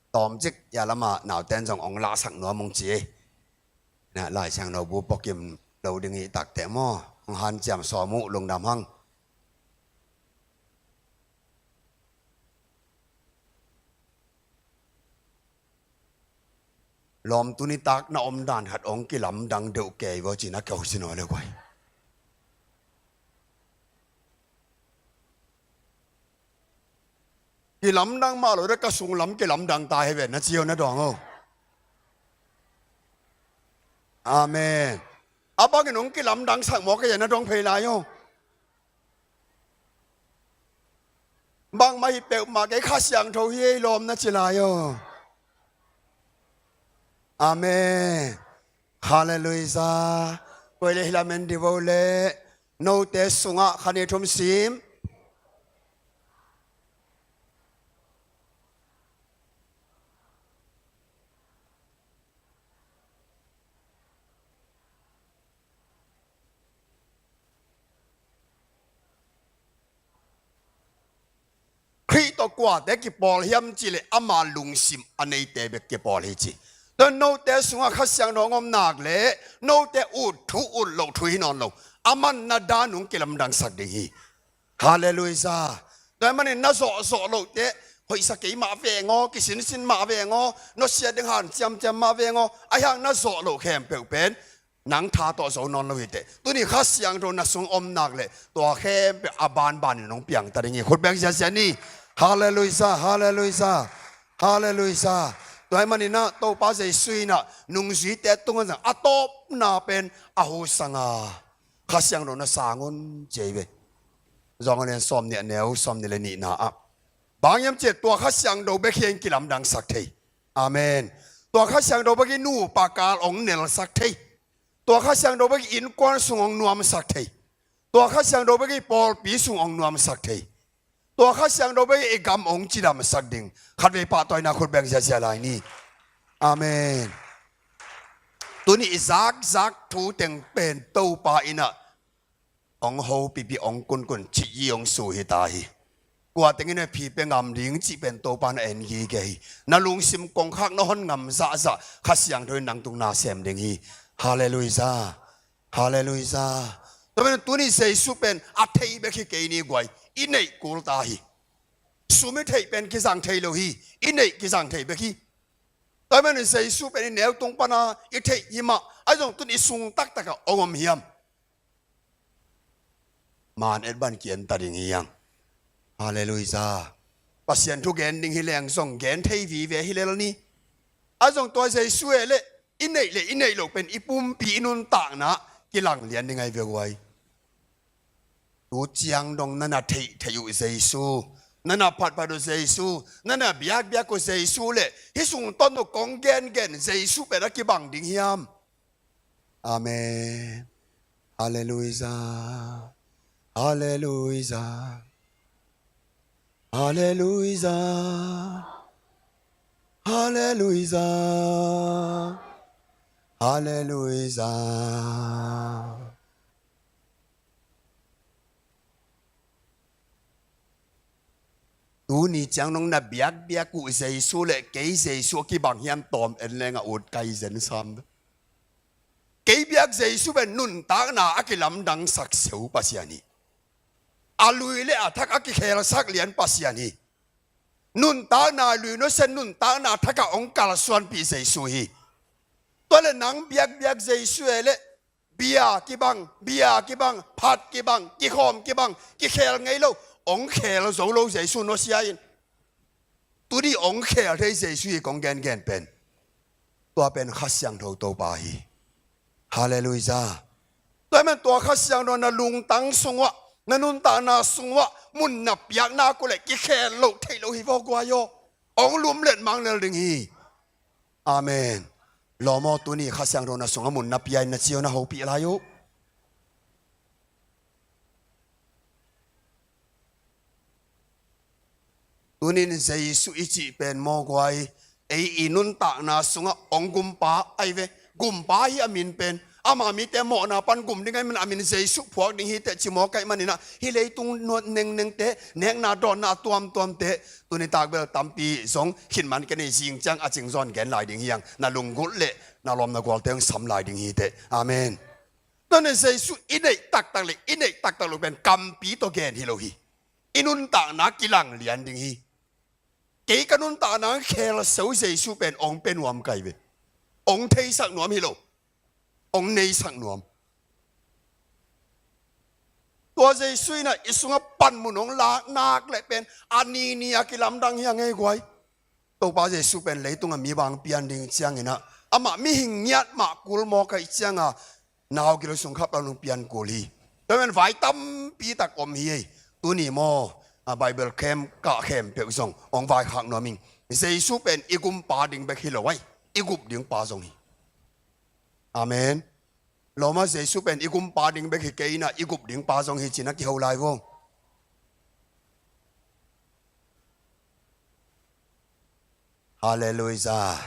tawmcik hia, lamah naute'n zong hong lahsak nuam ung ci ei. Na, Lai Siangtho bu puakim lo ding hi takte maw. Hong hanciam sawm uh, lungdam hang. Lawm, tuni tak na omdan khat hong kilamdang deuh kei vo ci-in a kiho sin aw le guai. Kilamdang mah lo deuh, ka sunglam kilamdang ta hi ve na ci o, na dawng o. Amen. A bangin hong kilamdangsak maw ka hia, na dawng phei lai o. Bangmah hi peuhmah kei, Kha Siangtho hi ei lawm na ci lai o. Amen. Halleluiah. Koi le hi lamen di vo le. Note sungah khat, nih, thum sim. Khrih tawh kuate kipawl hiam cih leh ama lungsim a neite bek kipawl hi ci. Tua note sungah Kha Siangtho hong om nak leh note ut thu ut loh thu hi nawn lo. Aman na dan hong kilamdangsak ding hi. Halleluiah. Tua ahih manin na zawhzawh lohte, hoihsa kei mah veng aw, kisinsin mah veng aw, nusia ding hanciamciam mah veng aw, ahi hang na zawh loh khempeuh pen nang tha tawh zo nawn lo hi teh. Tuni Kha Siangtho na sung om nak leh tua khempeuh a banbanin hong piang ta ding hi. Khut beng ziazia ni. Halleluiah, halleluiah, halleluiah. Tua ahih manin ah Topa Jesu in ah nungzuite tungah zong a tawpna pen a husang a, Kha Siangtho na sang un ci ei ve. Johan a lian sawmnih, a neu sawmnih le nihna ah, bang hiam cih leh tua Kha Siangtho bek hi-in kilamdangsak thei. Amen. Tua Kha Siangtho bek hi nupa kal hong nelsak thei. Tua Kha Siangtho bek hi innkuan sung hong nuamsak thei. Tua Kha Siangtho bek hi pawlpi sung hong nuamsak thei. Tua Kha Siangtho bek hi i gam hong cidamsak ding. Khatvei pahtawina khut beng ziazia lai ni. Amen. Tuni i zakzak thu teng pen Topa in ah hong hopipi, hong kunkun, cih hi hong su hi ta hi. Kua tengin a phi pia ngam ding cih pen Topa na en gige hi. Na lungsim kongkhak na hon ngam zahzah Kha Siangtho in nang tung na sem ding hi. Halleluiah. Halleluiah. Tua pen tuni Jesu pen a thei bek hi kei ni guai. I neih kul ta hi. Sum i theih pen kizang thei lo hi. I neih kizang thei bek hi. Tua ahih manin Jesu pen i neu tung pana i theih hi mah, ahi zong tun i sung taktakah hong om hiam? Man et ban ki-en ta ding hi hang. Halleluiah. Pasian thu gen ding hi leng zong gen thei vive hi lel ni. Ahi zong tua Jesu e leh i neih le i neih loh pen i pumpi i nuntakna kilang lian ding ahi ve guai. Tu ciang dong na na theih theih uh Jesu, na na phatphat uh Jesu, na na biakbiak uh Jesu le hih sung ton uh kong gengen Jesu pen a kibang ding hiam? Amen. Halleluiah. Halleluiah. Halleluiah. Halleluiah. Halleluiah. Tuni ciang nong na biakbiak uh Jesu le kei Jesu a kibang hiam tawm en leng a ut kai zen sam. Kei biak Jesu pen nuntakna a kilamdangsak seu Pasian hi. A lui le a thak a kikhelsak lian Pasian hi. Nuntakna lui nusia nuntakna thakah hong kalsuanpih Jesu hi. Tua le nang biakbiak Jesu e le bia kibang, bia kibang, phat kibang, kikhawm kibang, kikhel ngei lo, hong khel zo lo Jesu nusia in. Tuni hong khel thei Jesu hi kong gengen pen. Tua pen Kha Siangtho Topa hi. Halleluiah. Tua ahih manin tua Kha Siangtho na lungtang sungah, na nuntakna sungah mun na piakna uh le kikhel loh theih loh hi vaw guai aw. Hong lumlet mang lel ding hi. Amen. Lawm aw, tuni Kha Siangtho na sungah mun na pia in na ci uh na hopih lai uh. Tunin Jesu i cih pen maw guai, ei i nuntakna sungah hong gumpa ahi ve. Gumpa hi a min pen. Ama mite mawhna pan gum ding ahi manin a min Jesu phuak ding hi teh ci mawk ahih manin ah, hih leitung nuat nengnengte, nekna dawnna a tuamtuamte, tuni tak bel tampi zong khin man kei ni, zing ciang a cing zaw in gen lai ding hi hang, na lunggulh le na lawm na gualte hong sam lai ding hi teh. Amen. Tunin Jesu i neih taktak le i neih taktak loh pen kampi tawh gen hi lo hi. I nuntakna kilang lian ding hi. Kei ka nuntakna hong khel seu Jesu pen hong pia nuam ka hi ve. Hong theisak nuam hi lo, hong neisak nuam. Tua Jesu in ah i sungah panmun hong lak nak le pen a nini a kilamdang hi a ngei guai. Topa Jesu pen leitungah mi bang pian ding ciangin ah, amah mihing ngiat mah kul mawk ahih cianga, nau gilo sung khap lo nung pian kul hi. Tua men vai tampi tak om hi ei. Tuni maw, a Bible khem kah khempeuh zong hong vaikhak nuam ing. Jesu pen i gumpa ding bek hi lo ai, i gup ding pa zong hi. Amen. Lawm a, Jesu pen i gumpa ding bek hi kei in ah, i gup ding pa zong hi cin a kiho lai vo. Halleluiah.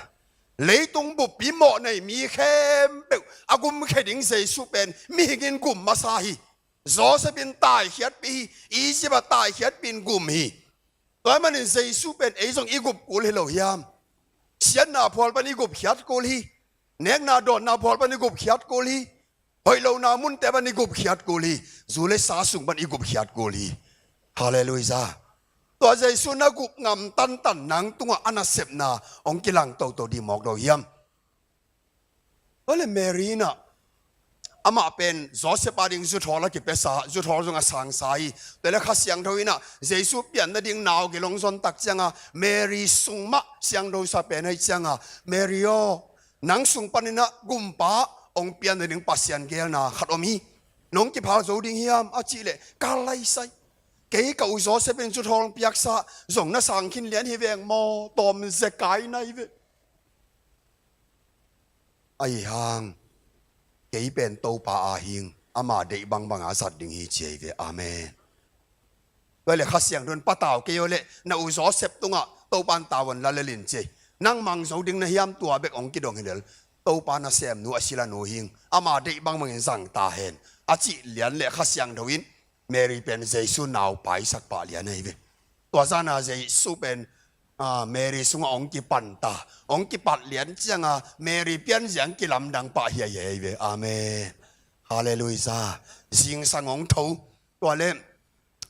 Leitung buppi mawhnei mi khempeuh a gumkhia ding Jesu pen mihing in gum masa hi. Joseph in taikhiatpih hi. Egypt ah taikhiatpih in gum hi. Tua ahih manin Jesu pen ei zong i gup kul hi lo hiam? Siatna phual pan i gupkhiat kul hi. Nekna dawnna phual pan i gupkhiat kul hi. Hoih lohna munte pan i gupkhiat kul hi. Zu le sa sung pan i gupkhiat kul hi. Halleluiah. Tua Jesu na gup ngam tantan nang tungah a nasepna hong kilang toto dih mawk lo hiam? Tua le Mary in ah, amah pen Joseph a ding zuthawl a kipiasa, zuthawl zong a sangsa hi. Tua le Kha Siangtho in ah Jesu pian nading nau gilo hong zon tak cianga Mary sung mah siangtho sa pen ahih cianga, Mary aw, nang sung panin ah gumpa hong pian nading Pasian geelna khat om hi. Nong kiphal zo ding hiam a cih leh, kal lai sai. Kei ka u Joseph in zuthawl hong piaksa, zong na sang khin lian hi veng maw, tawm zekai na hi ve. Ahi hang, kei pen Topa a hing, ama deih bangbanga zat ding hi ci ahi ve. Amen. Tua le Kha Siangtho in patau kei aw le, na u Joseph tungah Topa in tavuan la lel in ci. Nang mang zo ding na hiam, tua bek hong kidong hi lel. Topa nasemnu a sila nu hing, ama deih bangbangin zang ta hen, a cih lian le Kha Siangtho in Mary pen Jesu naupai sak pah lian ahi ve. Tua zana Jesu pen, ah, Mary sungah hong kipan ta, hong kipat lian cianga Mary pianzia hong kilamdang pah hi ahi ve. Amen. Halleluiah. Zingsang hong tho. Tua le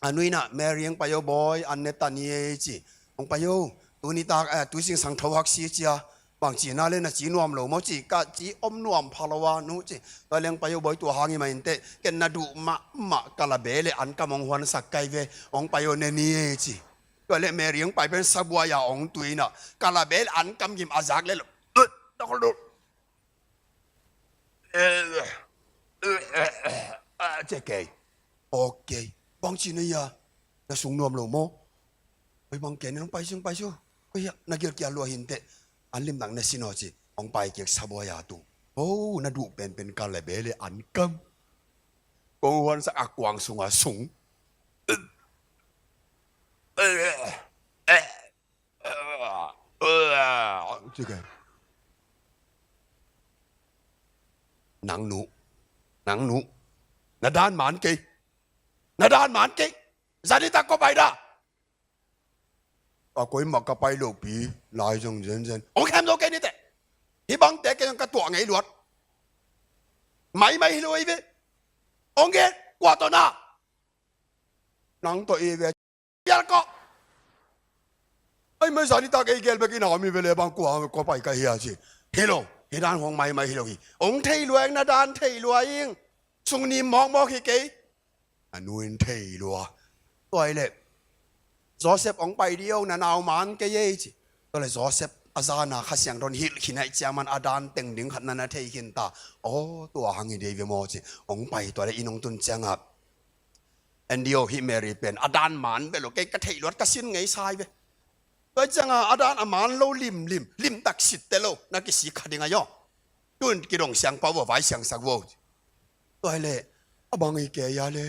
a nu in ah, Mary, hong pai o bawi, an ne ta ni ei ci. Hong pai o, tuni tak, eh, tui zingsang tho hak si ci a. Bang ci na le na ci nuam lo maw ci, ka ci om nuam pha lo a nu ci. Tua le hong pai o bawi, tua hang hi mah inteh, ken na duh mahmah kalabe le an kam hong huansak kai ve, hong pai o ne ni ei ci. Tua le Mary hong pai pen sabuai a hong tui in ah, kalabe le an kam gim a zak le lo. Dak lo. Eh, eh, eh, eh, ah, ci kei. Ok. Bang ci na hia? Na sung nuam lo maw? Oi, bang kei na hong pai sung pai su. Oi, hia, na gilkial lua hi inteh. An limtak na sin aw ci. Hong pai kik sabuai a tung. Oh, na duh penpen kalabe le an kam. Kong huansak a kuang sung a sung. Eh, eh, eh. Nang nu, nang nu, na dan man kei, na dan man kei. Zani tak ko pai da. A koi mah ka pai lo pi, lai zong zenzen. Ong khem zo kei ni teh. Hih bangte kei zong ka tuah ngei luat. Maimai hi lo ei ve. Ong gen, kua tawh na. Nang tawh i ve. Pial ko. Ai, mai zani tak ei gel bek in a om i ve le bang kua ko pai ka hia ci. Hi lo, hih dan hong maimai hi lo hi. Ong thei lua ing, na dan thei lua ing. Sung nim mawkmawk hi kei. A nu in thei lua. Tua i le Joseph ong pai di o, na nau man kei ei ci. Tua le Joseph a zana Kha Siangtho in hilh khin a ih ciang man a dan teng ding khat na na thei khin ta. Aw, tua hang hi dei ve maw ci. Ong pai tua le inn ong tun ciang a. Andy aw, hih Mary pen a dan man beh lo, kei ka theih luat ka sin ngei sai ve. Tua ciang a, a dan a man lo limlim, limtak sitte lo, na kisik kha ding a yaw. Tun kidong siangpau vo, vai siangsak vo. Tua hi le, a bang hi kei a le.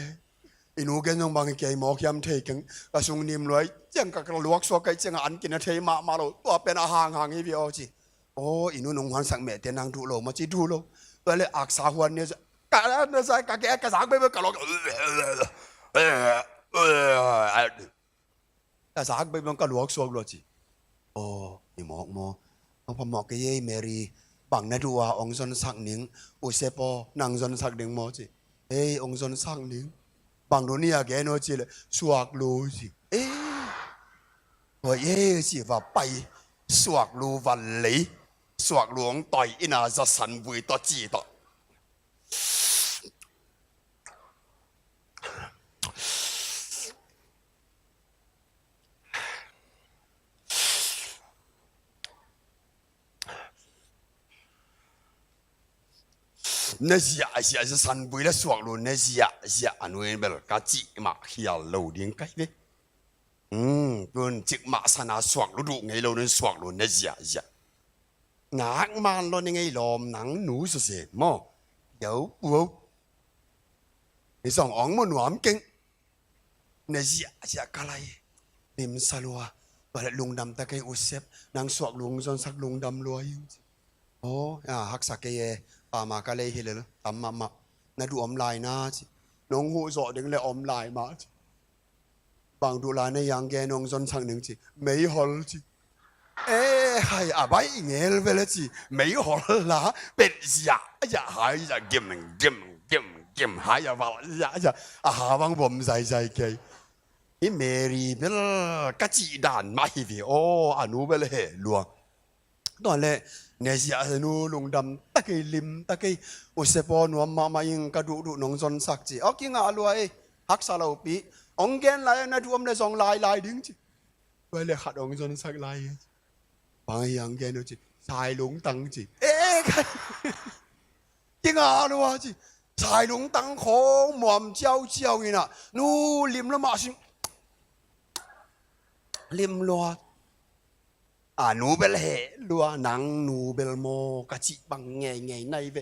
I nu gen zong bang hi kei mawk hiam thei keng, ka sung nim luai ciang ka, ka luak suak kai ciang a an kin a thei mahmah lo. Tua pen a hanghang hi ve aw ci. Aw, i nu nong huansak mehte nang duh lo maw ci, duh lo. Tua le aksa huan ni a, ka, na sa, ka ke, ka zak bebe ka luak. Ka zak bebe ka luak suak lua ci. Aw, i mawk maw. Ong phamawh kei ei Mary, bang na duh a ong zonsak ning, u Sep aw, nang zonsak ding maw ci. Ei, ong zonsak ning. Bang duh ni a gen aw ci le, suak lu ci. Ei. Tua ei ci va pai, suak lu va lei, suak lu ong toi ina zasan vui tawh ci tawh. Na ziahziah zasan vui le suak lu na ziahziah a nu in bel ka cih mah khial lo ding kai ve. Tun cikmah sana suak lu duh ngei lo nun suak lu na ziahziah. Nak man lo ni ngei lawm nang nu suse maw. Yo, wow. Ni zong ong mu nuam keng. Na ziahziah ka lai. Limsa lua. Tua le lungdam ta kei u Sep. Nang suak lu ong zonsak lungdam lua ing ci. Aw, haksa kei e. Pama ka lei hi le lo. Tam mahmah. Na duh om lai na ci. Nong huh zawh ding le om lai mah ci. Bang duh lai na hiang gen ong zonsak ning ci. Meihol ci. E, hai a baih ngel ve le ci. Meihol la pet ziahziah hai ziah gim gim gim gim hai a val ziahziah. A ha bang vom zaizai kei. Hih Mary bel ka cih dan mah hi ve aw, a nu bel heh lua. Tua le, ne ziah a nu lungdam ta kei, lim ta kei. U Sep aw, nuam mahmah ing, ka duhduh nong zonsak ci. Aw, kingah lua ei, haksa lopi. Ong gen lai na duh om le zong lailai ding ci. Tua le khat ong zonsak lai ei. Bang hiang gen uh ci. Sai lungtang ci. E, kai. Kingah lua ci. Sai lungtang khong muam ciauciau ina. Nu lim lua mah sin. Lim lua. A nu bel heh lua, nang nu bel maw ka cih bang ngeingei nai ve.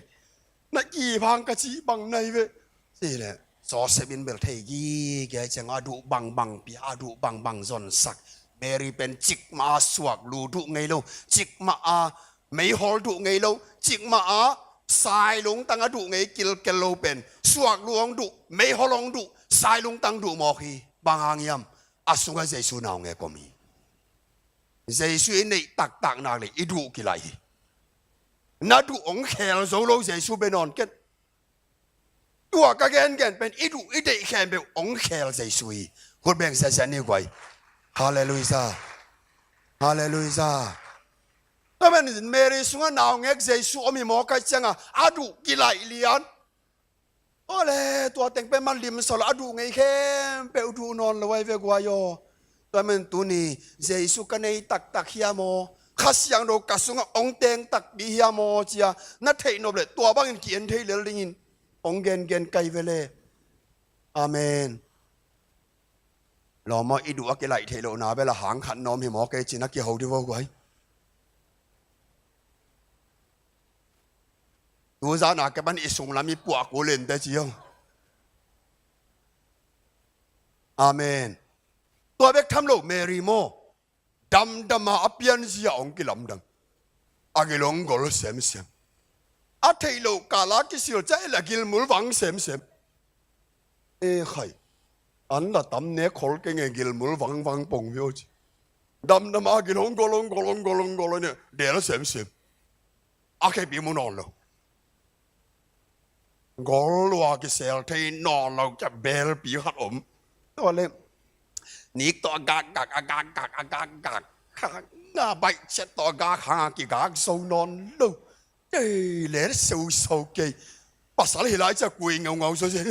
Na kiphang ka cih bang nai ve. Ci le Joseph in bel thei gige ciang a duh bangbang pia, a duh bangbang zonsak. Mary pen cikmah a suak lu duh ngei lo, cikmah a meihol duh ngei lo, cikmah a sai lungtang a duh ngei kilkel lo pen suak lu hong duh, meihol hong duh, sai lungtang duh mawk hi. Bang hang hiam? A sungah Jesu naungek om hi. Jesu i neih taktak nak le i duh kilaih hi. Na duh hong khel zo lo Jesu bia nawn ken. Tua ka gengen pen i duh i deih khempeuh hong khel Jesu hi. Khut beng siasia ni guai. Halleluiah. Halleluiah. Tua pen Mary sungah naungek Jesu om hi maw, ka cih ciangah a duh kilaih lian. Awle, tua teng pen man limsa lo, a duh ngei khempeuh duh nawn lo ahi ve guai aw. Tua man tuni Jesu ka nei taktak hiam aw, Kha Siangtho ka sungah hong teng takpi hiam aw cia na theih nop leh tua bangin ki-en thei lel dingin hong gengen kai ve le. Amen. Lawm aw, i duh a kilaih theih lohna bel a hang khat na om hi maw, kei cih na kiho dih vo guai. Tuzan a kipan i sunglam i puah kul in teh ci aw. Amen. Tua bek tham lo Mary maw, damdam a a pianzia hong kilamdang. A gil hong gol semsem. A theih loh kal a kisil ciang a gilmul vang semsem. E khai, an la tam nek khol kei nge, gilmul vangvang pong veu ci. Damdam a gil hong gol, hong gol, hong gol, hong gol, ne del semsem. A khepi mu nawn lo. Gol lua kisel thei nawn lo, kia belpi khat om. Tua le nik tawh a gakgak, a gakgak, a gakgak. Khang a baih ciat tawh a gak hang a kigak zo nawn lo. Ei, le seuso kei. Pasal hi lai cia kui ngeungeu so cia.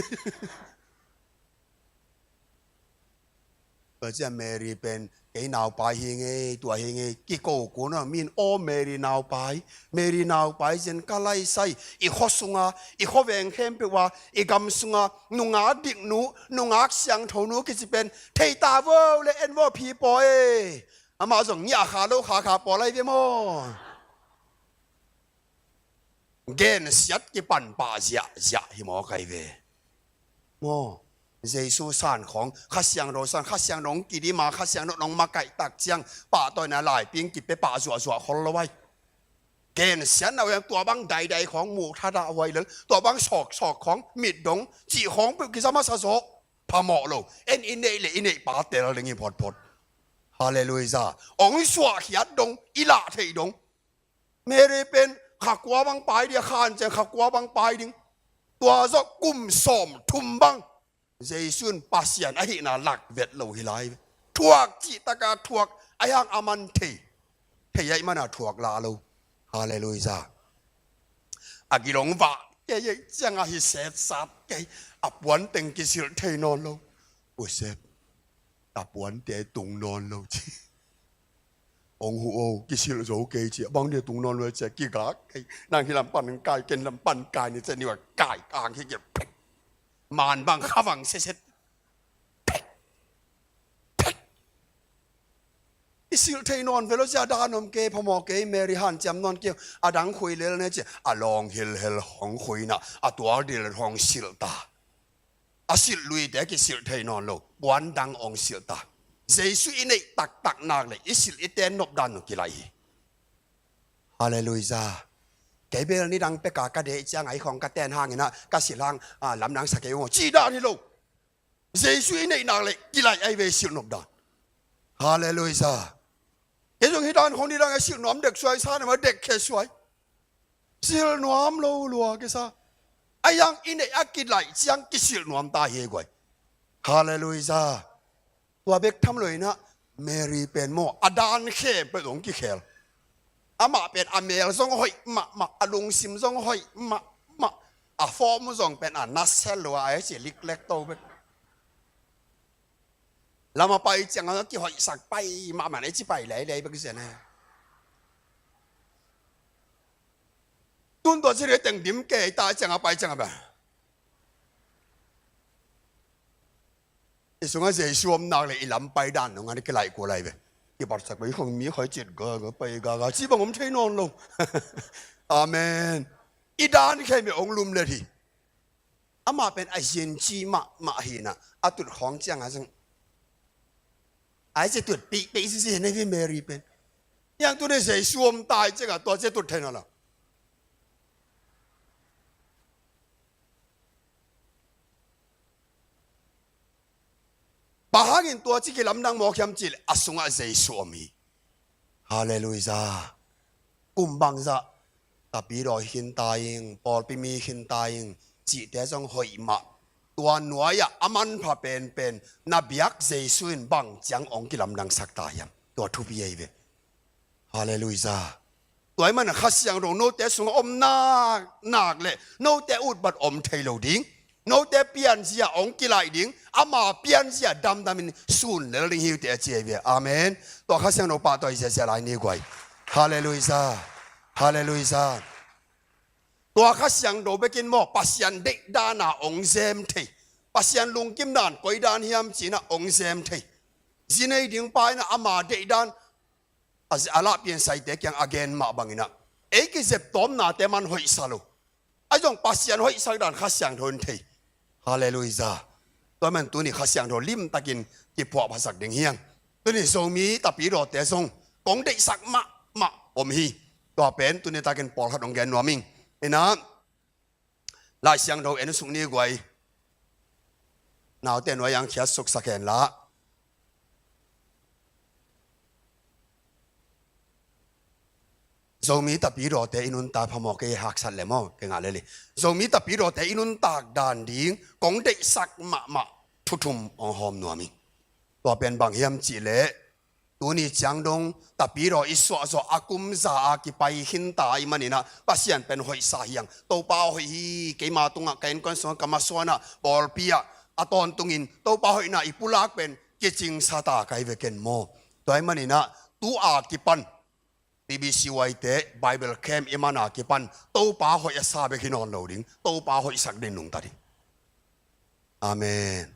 Tua cia Mary pen kei naupai hi ngei, tua hi ngei, kiko kun a min aw Mary naupai, Mary naupai zen ka laisai, i khuasunga, i khuaveng khempeuh a, i gam sunga, nungak diknu, nungak siangthonu kici pen, thei ta vo le en vo phi paw e. Amah zong ngiah kha lo kha kha paw lai ve maw. Gensiat kipan pah ziahziah hi maw kai ve. Maw, Jesu san khawng, Kha Siangtho san, Kha Siangtho hong kidim a, Kha Siangtho hong makaih tak ciang, pahtawina laiping kipia pah zuahzuah khol lo ai. Gensiatna uh hiam, tua bang daidai khawng muh thadah huai lel, tua bang sawksawk khawng, mitdong, cih khawng peuh kiza masa zaw, phamawh lo, en i neih le i neih pa tel ding hi photphot. Halleluiah. Hong suahkhiat dong, i lah theih dong. Mary pen kha kua bang pai ding, a khan ciang kha kua bang pai ding. Tua zawh kum sawm thum bang Jesu in Pasian ahihna lak vet lo hi lai. Thuak cih taka thuak, a hiang a man thei. Thei ahih mana thuak lah lo. Halleluiah. A gilong vah kei ei ciang a hi setsat kei. A puan teng kisilh thei nawn lo. Usep. A puante tung nawn lo ci. Hong huh o, kisilh zo kei ci. Bang dia tung nawn lo ci a kigak kei. Nang hi lam pan kai, ken lam pan kai ni ci a niwa kai kang hi kei. Pek. Man bang kha bang seset. Pek. Pek. I silh thei nawn ve lo ci a dan om kei, phamawh kei, Mary hanciam nawn kei. A dang khui lel ne ci. A lawng hilhel hong khuina. A tual dil hong silh ta. A silh luite kisilh thei nawn lo, puan dang hong silh ta. Jesu i neih taktak nak le i silh i ten nop dan hong kilaih hi. Halleluiah. Kei bel nidang peka ka deih ciang a i khawng ka ten hangin ah ka silh hang, ah, lamdang sa kei ung aw, cih dan hi lo. Jesu i neih nak le kilaih ahi ve silh nop dan. Halleluiah. Kei zong hi dan khawng nidang a silh nuam dek suai sa ne ma dek khe suai. Silh nuam lo lua kisa. A hiang i neih a kilaih ciang kisilh nuam ta hi guai. Halleluiah. Tua bek tham lo inah Mary pen maw a dan khempeuh zong kikhel. Amah pen a mel zong hoih mahmah, a lungsim zong hoih mahmah. A form zong pen a nasia lua a, a hi ci liklek to bek. Lam a pai ciang a kihoihsak pai mahmah na i ci pai leilei bek zen a. Tun tua ci ri teng dim kei ta ciang a pai ciang a ba. I sungah Jesu om nak le i lam pai dan nungah i kilaih kul lai ve. Kipatsak pai khong mi khoi cit gaga pai gaga ci bang om thei nawn lo. Amen. I dan khempeuh hong lumlet hi. Amah pen a zianci mahmah hinah a tut khawng ciangah zong a zi tut pihpih zizi hi na hi Mary pen. Hiang tuni Jesu om tai ciangah tua zi tut thei nawn lo. Bang hangin tua ci kilamdang mawk hiam cih leh a sungah Jesu om hi. Halleluiah. Kum bangzah tapidaw hi khinta ing, pawlpi mi hi khinta ing, cihte zong hoih mah. Tua nuai-ah a manpha penpen na biak Jesu in bang ciang hong kilamdangsak ta hiam? Tua thupi ahi ve. Halleluiah. Tua ahih manin Kha Siangtho note sungah om nak nak leh note utbat om thei lo ding. Note pianzia hong kilaih ding. Ama pianzia damdamin sun lel ding hi uh teh a ci ahi ve. Amen. Tua Kha Siangtho pahtawi ziazia lai ni guai. Halleluiah. Halleluiah. Tua Kha Siangtho bekin maw, Pasian deihdan a hong zem thei. Pasian lungkim dan koi dan hiam ci-in ah hong zem thei. Zi nei ding pa in ah ama deihdan a, a lahpian saite kiang a gen mah bangin ah ei kizep tawmnate man hoihsa lo. Ahi zong Pasian hoihsak dan Kha Siangtho in thei. Halleluiah. Tua man tuni Kha Siangtho limtakin kiphuahphasak ding hi hang. Tuni Zomi Tapidawte zong kong deihsak mahmah om hi. Tua pen tuni takin pawlkhat hong gen nuam ing. Inah Lai Siangtho en suk ni guai. Naute nuai-ah hong khiatsuksak hen la. Zomi Tapidawte i nuntak phamawh kei haksat le maw, kei ngah lel hi. Zomi Tapidawte i nuntak dan ding kong deihsak mahmah thu thum hong hawm nuam ing. Tua pen bang hiam cih leh tuni ciang dong Tapidaw i suahzawh a kum za a kipai khinta ahih manin ah Pasian pen hoihsa hi hang. Topa hoih hi, keima tungah ka innkuan sungah ka masuan ah pawlpi ah a tawntungin Topa hoihna i pulak pen kicingsa ta ka hi ve ken maw. Tua ahih manin ah tu a kipan B B C Y te Bible camp i man a kipan Topa hoih a sa bek hi nawn lo ding, Topa hoihsak ding nungta ding. Amen.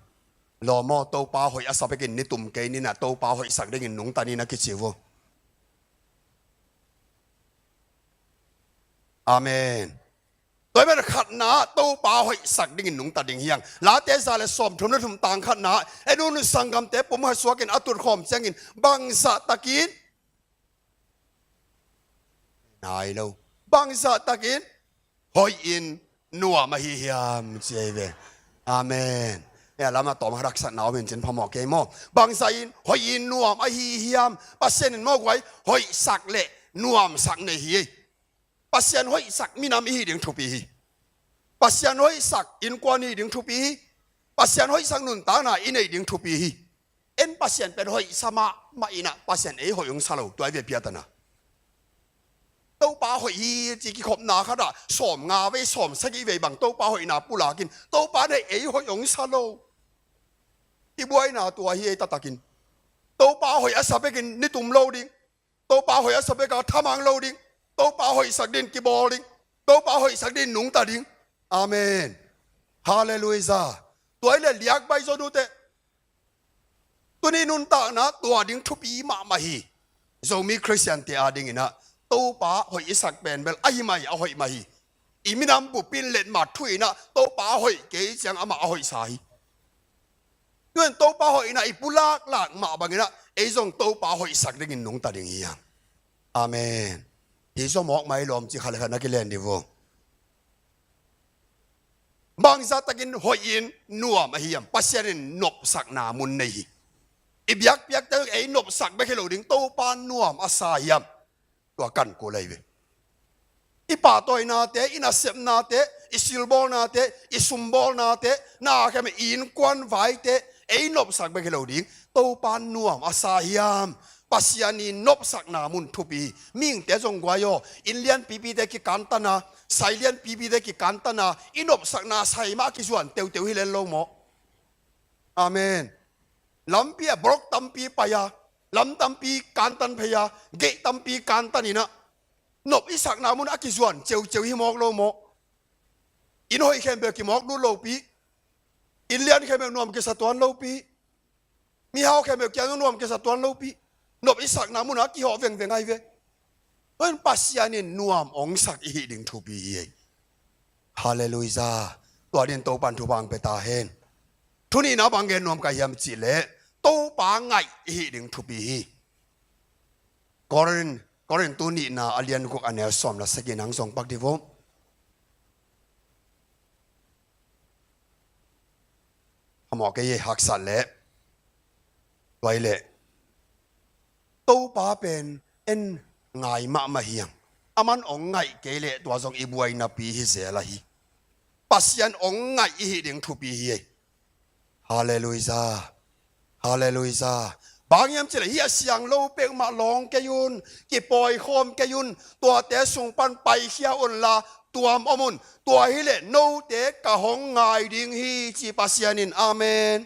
Lawm aw, Topa hoih a sa bekin ni tum kei ni nah, Topa hoihsak dingin nungta ni na kici uh. Amen. Tua ahih manin khatna Topa hoihsak dingin nungta ding hi hang. Late za le sawmthum le thum tang khatna, en un, sanggamte pumkhat suakin a tutkhawm ciangin bangzah takin nai lo. Bangzah takin hoihin nuam ahi hiam ci ahi ve. Amen. E, a lamah tawm haksatna om hi cin phamawh kei maw. Bangzah in hoihin nuam ahi hiam? Pasian in maw guai, hoihsak le nuamsak nei hi. Pasian hoihsak minam i hih ding thupi hi. Pasian hoihsak innkuan i hih ding thupi hi. Pasian hoihsak nuntakna i neih ding thupi hi. En Pasian pen hoihsa mahmah in ah Pasian ei hoih hong sa lo, tua hi ve piatana. Topa hoih hi ci kikhopna khatah sawmnga vei sawmsagih vei bang Topa hoihna pulakin Topa in ei hoih hong sa lo. I buaina tua hi ei taktakin. Topa hoih a sa bekin ni tum lo ding. Topa hoih a sa bek a thamang lo ding. Topa hoihsak dingin kibawl ding. Topa hoihsak dingin nungta ding. Amen. Halleluiah. Tua hi leh liak bai zaw nute. Tuni nuntakna tua ding thupi mahmah hi. Zomi Khristiante a dingin ah Topa hoih i sak pen bel ahi mah hi, a hoih mah hi. I minam bupin letmat thu in ah Topa hoih kei ciang amah a hoihsa hi. Tuin Topa hoihna i pulaklak mah bangin ah ei zong Topa hoihsak dingin nungta ding hi hang. Amen. Hi zaw mawk mai lawm ci khat le khat na kilen dih uh. Bangzah takin hoihin nuam ahi hiam? Pasian in nopsakna mun nei hi. I biakpiakte ei nopsak bek hi lo ding, Topa nuam a sa hiam? Tua kan kul ahi ve. I pahtawinate, i nasepnate, i silbawlnate, i sumbawlnate, na khempeuh, i innkuan vaite ei nopsak bek hi lo ding, Topa nuam a sa hiam? Pasian i nopsakna mun thupi hi. Mihingte zong guai aw, inn lianpipite kikantan a, sai lianpipite kikantan a, i nopsakna sai mah a kizuan teuteu hi lel lo maw? Amen. Lampi ah block tampi pai a, lam tampi kantan phei a, gate tampi kantan in ah, nop i sakna mun a kizuan ceuceu hi mawk lo maw? Inn hoih khempeuh kimawk lut lopi, inn lian khempeuh nuam kisa tuan lopi, mihau khempeuh kiang nuam kisa tuan lopi, nop i sakna mun a kihawh vengveng ahi ve. Tua in Pasian in nuam hong sak i hih ding thupi hi ei. Halleluiah. Tua dingin Topan thupha hong pia ta hen. Thu nihna bang gen nuam ka hiam cih leh Topa ngaih i hih ding thupi hi. Korin, Korin tu nihna a lian guk a neu sawm le sagih in hong zong pak dih uh. A mawh kei hi haksat leh. Tua hi leh Topa pen en ngai mahmah hi hang. Aman hong ngaih kei leh tua zong i buainapi hi zel ahi. Pasian hong ngaih i hih ding thupi hi ei. Halleluiah. Halleluiah. Bang hiam cih leh hih a siang lo peuhmah lawng kei un, kipawi khawm kei un, tuate sung pan paikhia unla tuam om un. Tua hileh note ka hong ngai ding hi, ci Pasian in. Amen.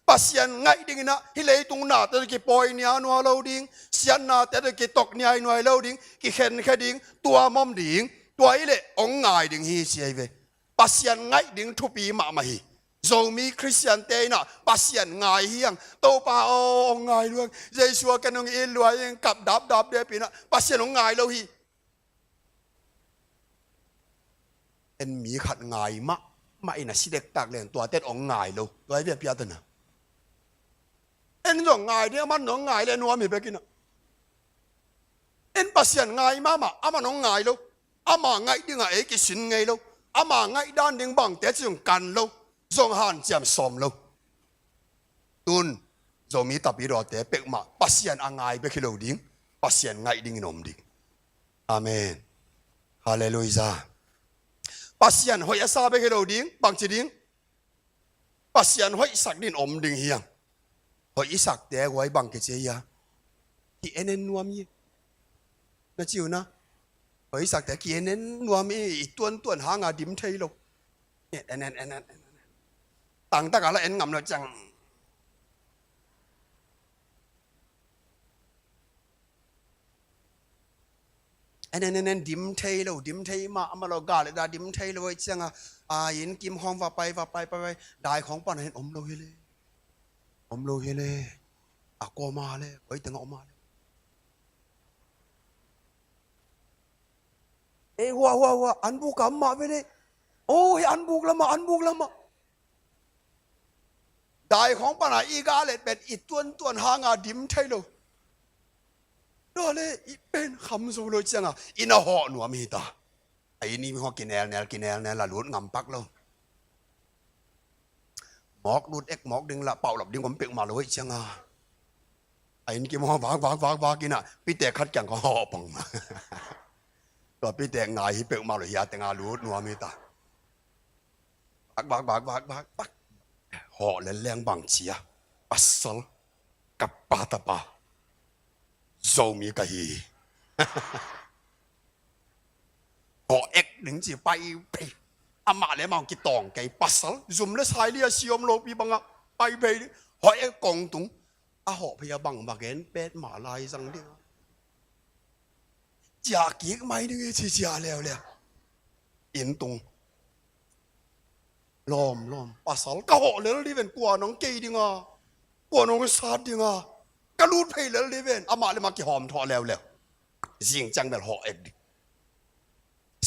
Pasian ngaih dingin ah hih leitung nate tawh kipawi nianuai lo ding, siatnate tawh kitok niainuai lo ding, kikhenkhia ding, tuam om ding. Tua hileh hong ngai ding hi, ci ahi ve. Pasian ngaih ding thupi mahmah hi. Zomi Khristiante in ah Pasian ngai hi hang. Topa aw, hong ngai lua hang. Jesu a ken hong it lua ing, kap dapdap dep in ah Pasian hong ngai lo hi. En mi khat ngai mahmah in a si dektak leng tuate hong ngai lo. Tua hi ve a piatana. En zong ngai ding, aman hong ngai le nuam hi bek in ah. En Pasian ngai mahmah, aman hong ngai lo. Ama ngaih dingah ei kisin ngei lo. Ama ngaih dan ding bangte ci zong kan lo. Zong hanciam sawm lo. Tun Zomi Tapidawte peuhmah Pasian a ngai bek hi lo ding, Pasian ngaih dingin om ding. Amen. Halleluiah. Pasian hoih a sa bek hi lo ding, bangci ding? Pasian hoihsak dingin om ding hi hang. Hoih i sakte guai bang kici hi a? Ki-en en nuam hi. Na ci uh na. Hoih i sakte ki-en en nuam hi, i tuantuan hanga dim thei lo. En en en en en. Tangtaka la en ngam lo ciang. En en en en, dim thei lo, dim thei mah, amah lo gal le da dim thei lo, hoih cianga, a, inn kim khawng va pai, va pai, pai, pai, dai khawng pana hin om lo hi le. Om lo hi le. A kua ma le, koi tenga om a le. Ei, hua, hua, hua, an buka mah ve le. Oh, hi an buk lama, an buk lama. Dai khawng pana i ga let pen i tuantuan hanga dim thei lo. Tua le i pen kham zo lo cianga i na hawh nuam hi ta. A inn i mi hawh kinelnel, kinelnel la lut ngam pak lo. Mawk lut ek mawk ding la paulap ding om peuhmah lo hoih cianga. A inn kim hawh vak, vak, vak, vak in ah pitek khat kiang khawng hawh pang ma. Tua pitek ngai hi peuhmah lo hi a tenga lut nuam hi ta. Bak, bak, bak, bak, bak, bak. Hawh lel leng bang ci a? Pasal, ka pa tapa, Zomi ka hi. Hawh ek ding ci pai, pai. Amah le amah kitawng kei, pasal, zum le sai li a si om lopi bangah pai phei ding. Hawh ek kong tung. A hawh phei a bang va gen pet mah lai zang ding a. Ciah kik mai ding hi ci ciah leuleu. Inn tung. Lawm, lawm. Pasal ka hawh lel dih ven, kua nong kei ding a, kua nong sat ding a. Ka lut phei lel dih ven, amah le amah kihawm thawh leuleu. Zing ciang bel hawh ek dih.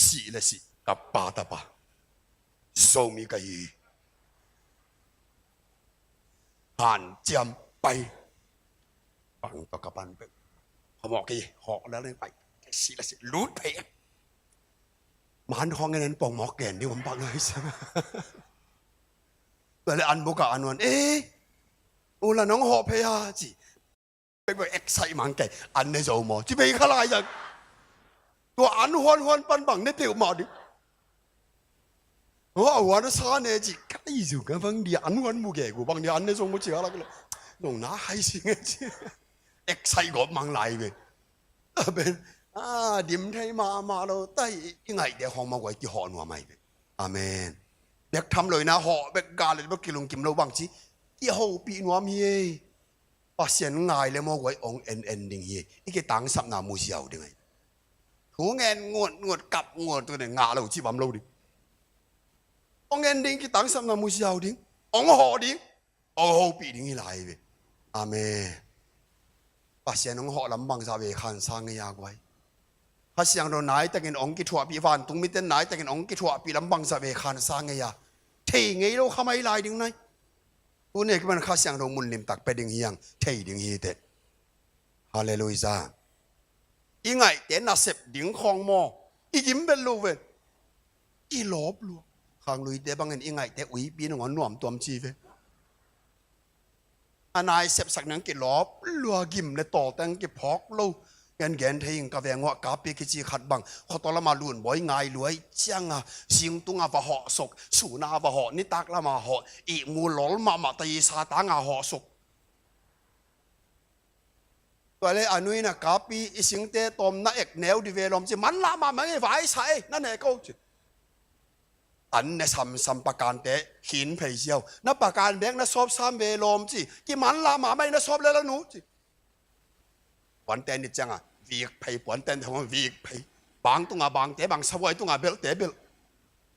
Sih le sih, ka pa tapa, Zomi ka hi. Hanciam pai. Bang tawh ka pan peuh. Hawh mawk hi, hawh lel dih pai. Sih le sih, lut phei. Man khawng en en pong mawk gen dih om bang ai sa. Tua le an buka an wan, eh, u la nong hawh phei a ci. Pek pek excite mang kei, an ne zo maw ci phei kha lai zang. Tua an huan huan pan bang ne peuhmah ding. Aw, a huan a sa ne ci, ka i zu ka bang dia an huan mu ge gu bang dia an ne zo maw ci a lak lo. Nong na hai si nge ci. Excite gawp mang lai ve. A ben, a, dim thei mahmah lo, tai, i ngaihte khawng mah guai kihawh nuam ai ve. Amen. Bek tham lo ina hawh, bek ga le bek kilungkim lo bang ci. Kihopih nuam hi ei. Pasian ngai le maw guai ong en en ding hi ei. I kitangsapna mu ziau ding ai. Thu ngen ngut ngut kap ngut tu ne ngah lo ci bam lo ding. Ong en ding kitangsapna mu ziau ding. Ong hawh ding. Ong hopih ding hi lai ve. Amen. Pasian ong hawh lam bangzah ve khansa ngei a guai. Kha Siangtho naitakin ong kithuahpih, vantung miten naitakin ong kithuahpih lam bangzah ve khansa ngei a. Thei ngei lo kha mai lai ding nai. Tuni a kipan Kha Siangtho mun limtak pia ding hi hang, thei ding hi teh. Halleluiah. I ngaihte nasep ding khawng maw, i gim bel lo ve. I lawp lua. Khangluite bangin i ngaihte uipi nong a nuam tuam ci ve. A nai sepsak nang kilawp lua, gim le tawltang kiphawk lo. Gen gen thei ing, ka veng uah Kapi kici khat bang, khuataw lamah Lunbawi ngai luai cianga, singtungah va hawh suk, sunah va hawh, nitak lamah hawh, ihmu lol mahmah, taisa tangah hawh suk. Tua le a nu in a, Kapi, i singte tawm na ek neu di ve lawm ci, manlah mahmah ing ei, vaisa ei, na ne ko ci. An ne samsam, pakante khin phei ziau. Na pakan bek na sawp sam ve lawm ci, kimanlah mahmah ing, na sawp le la nu ci. Puante nit ciangah vik phei, puante nit hong vik phei. Bang tungah bangte bang, sabuai tungah belhte belh.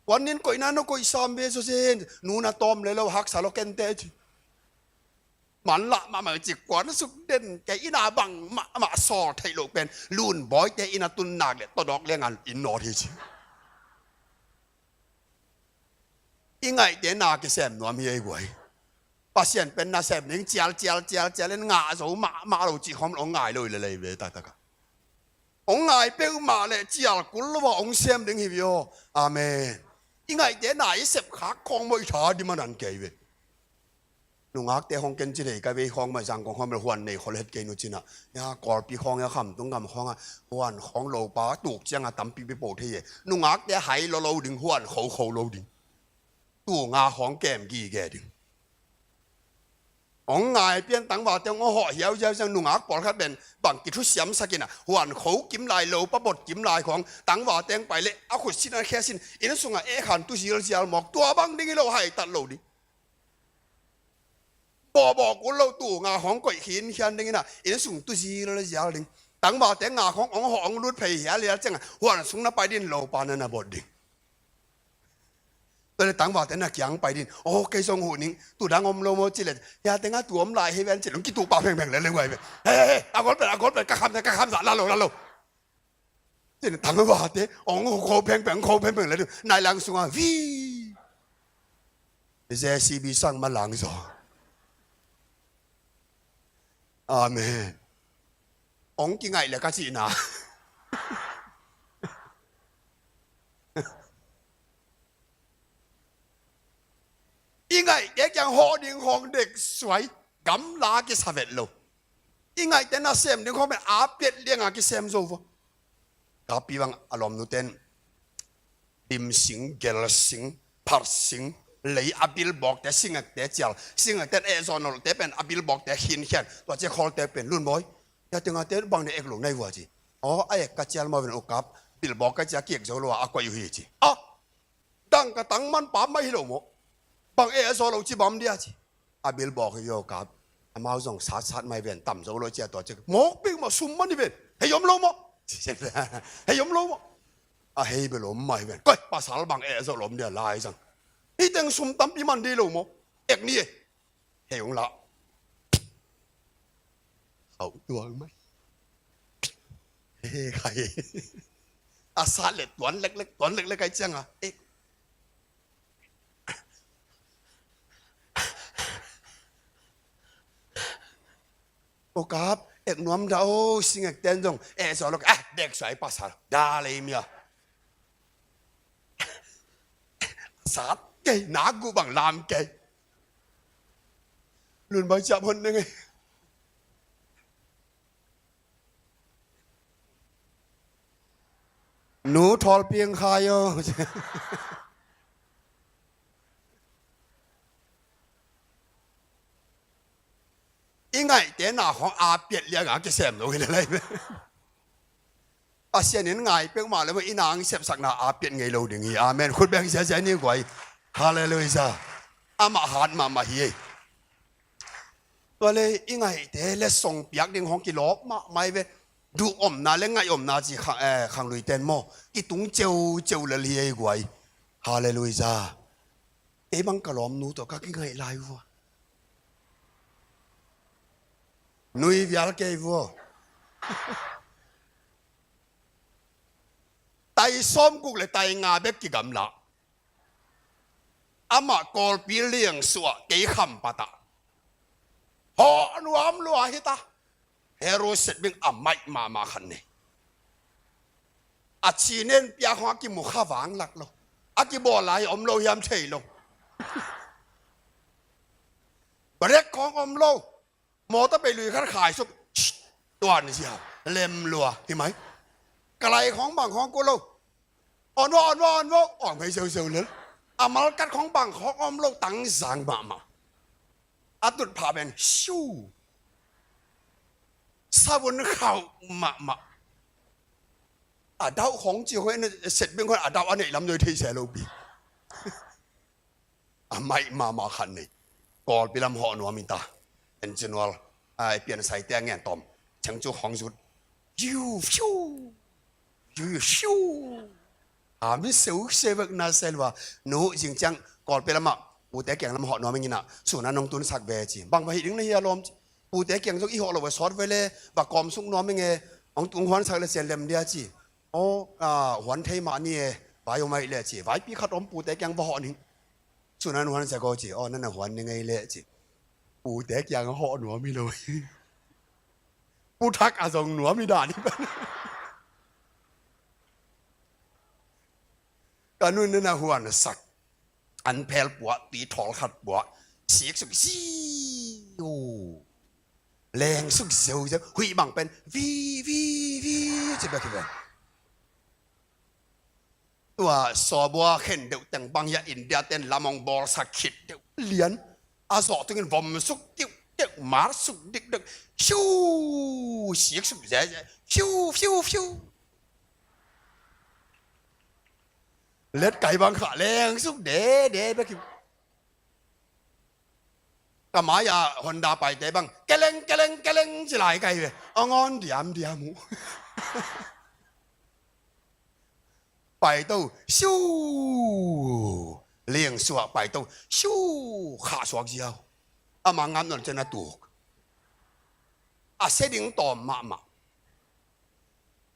Puan nin koihna na koih sam ve zawzen, nu na tawm le lo, haksa lo kente ci. Manlah mahmah ci, kuan suk den kei, inn ah bang mahmah sawl theih loh pen Lunbawite inn a tun nak leh tawdawk liangan inn nawt hi ci. I ngaihte na kisem nuam hi ei guai. Pasian pen nasem ding cial cial cial cial in ngah zo mahmah lo cih khawm lo, ngai lo hi lel ei ve taktak a. Hong ngai peuhmah leh cial kul lo a hong sem ding hi ve aw. Amen. I ngaihte na i sep khak khawng mawh i tha di manan kei ve. Nungakte khawng ken ci thei ka vei khawng mah, zang khawng khawng mah huan nei khol het kei nu cinah. Ya, Kawlpi khawng ya, Khamtung gam khawngah huan khawng lopa tuk ciangah tampi pi po thei e. Nungakte hai lo lo ding, huan kho kho lo ding. Tu nga khawng kem gige ding. Hong ngai pian tangvate hong hawh hiauhiau ciang nungak pawlkhat pen bang kithusiamsak inah, huan kho kim lai, lopa bot kim lai khawng tangvate hong pai leh a khut sin a khe sin, inn sungah eh khan tu zilzial mawk, tua bang ding hi lo, haitat lo ding. Bawhbawh kul lo, tu nga khawng koih khinkhian ding inah, inn sung tu zilzial ding. Tangvate nga khawng hong hawh hong lut phei hialhial ciangah huan sung na pai din, lopa na na bot ding. Tua le tangvate na kiang pai din, aw kei zong huh ning, tu dang om lo maw ci le, ya tengah tu om lai hi ven ci lung, kituh pah phengpheng le leng vai ve. He he he, a gol pen, a gol pen, ka kham, ka kham sa, la lo, la lo. Cin tangvate hong kho phengpheng, kho phengpheng le, nai lang sungah vi. J C B sang ma lang zaw. Amen. Hong kingaih le ka cihna. I ngaihte kiang hawh ding khawng dek suai, gamla kisa vet lo. I ngaihte nasem ding khawng pen a piat lianga kisem zo vua. Kapi bang a lawmnuten dim sing, gel sing, pharh sing, lei a bilbawkte, singekte cial, singekte eh zaw nolhte pen a bilbawkte khinkhian, tua ci khawlte pen, Lunbawi, ya tengahte bang ne ek lo nai vua ci. Aw, a ek ka cial mawh ven, U Kap, bilbawk ka cia ki ek zo lo a, a koih uh hi ci. Ah! Dang ka tang man pam mai hi lo maw? Bang eh a zaw lo ci bam dia ci. A bilbawk hi, U Kap. Amau zong satsat mai ven, tam zo lo cia tua ci. Mawk bik mah sum man hi ven. Hei om lo maw? Hei om lo maw? A hei bel om mai ven. Koi, pasal bang eh a zaw lo om dia lai zang. Hih teng sum tampi man di lo maw? Ek ni e. Hei hong lah. Hau tuang mai. He khai. A sat le tuan leklek, tuan leklek kai cianga. Eh. U Kap, ek nuam dah o, singek ten zong eh zaw lo. Ah, dek suai pasal. Dah lei mia. Sat kei, nak guh bang lam kei. Lunbawi ciap hon neng ei. Nu thawl piang khai aw. I ngaihte na khawng a piat lianga kisem lo hi le lai. Pasian in ngai peuhmah le maw, i nang sepsakna a piat ngei lo ding hi. Amen. Khut beng ziazia ni guai. Halleluiah. Amah hat mahmah hi ei. Tua le i ngaihte le song piak ding hong kilawp mahmah hi ve. Duh omna le ngaih omna ci khang, eh, khangluiten maw, kitung ceuceu lel hi ei guai. Halleluiah. Ei bang ka lawmnu tawh ka kingaih lai vua. Nui vial kei vua. Tai sawmguk le tai nga bek kigamla. Amah Kawlpi liangsuah kei kham patah. Hawh nuam lua hita. Heroset bing a maih mahmah khat nei. A cinen pia khong a kimu kha vang lak lo. A kibawl lai om lo hiam thei lo. Brek khong om lo. Mawtaw pei lui khat khai suk. Tuan ziau. Lem lua hi mai. Ka lai khawng bang khawng kul lo. Awn vo, awn vo, awn vo. Awn mai zeu zeu lel. A malkat khawng bang khawng om lo, tangzang mahmah. A tutphah pen siu. Savun khauh mahmah. A dauh khawng ci khawng, Setbing khawng a dauh a neih lam zoi thei se lo pi. A maih mahmah khat nei. Kawlpi lam hawh nuam hi ta. En ci nual. A, i piansaite a ngen tawm. Chengcu khawng zut. Fiu, fiu. Fiu, fiu. A mi seu seu vek na se lua. Nu zing ciang Kawlpi lamah pute kiang lam hawh nuam ing ina. Suna nong tunsak ve ci. Bang va hi ding na hi a lawm ci. Pute kiang zong i hawh lo ve sawt ve le. Va kawm suk nuam ing e. Hong tung huansak le sian lem dia ci. Aw, a, huan thei mah ni e. Vai om ai le ci. Vaipi khat om pute kiang va hawh ning. Sunan huan sia ko ci, aw, nana huan ni ngei leh ci. Pute kiang a hawh nuam hi lo. Pu Thak a zong nuam hi dan hi pan. Ka nun nana huan sak. An phel puah, tui thawl khat puah. Sik suk zi. Aw. Leng suk zeu zeu. Huih bang pen. Vi, vi, vi. Ci bek hi pen. Tua sawbua khen deuh teng bang hiah India ten lam hong bawlsak khit deuh lian. A zawh tungin vom suk tiuh tiuh, mar suk dikdek. Fiu! Sik suk zeze. Fiu, fiu, fiu. Let kai bang kha leng suk dede bek hi. Ka mai-a Honda paite bang keleng, keleng, keleng ci lai kai ve. A ngawn diamdiam uh. Paito, siu. Liang suah paito, siu. Khah suak ziau. Ama ngam nawn cian a tuk. A se ding tawm mahmah.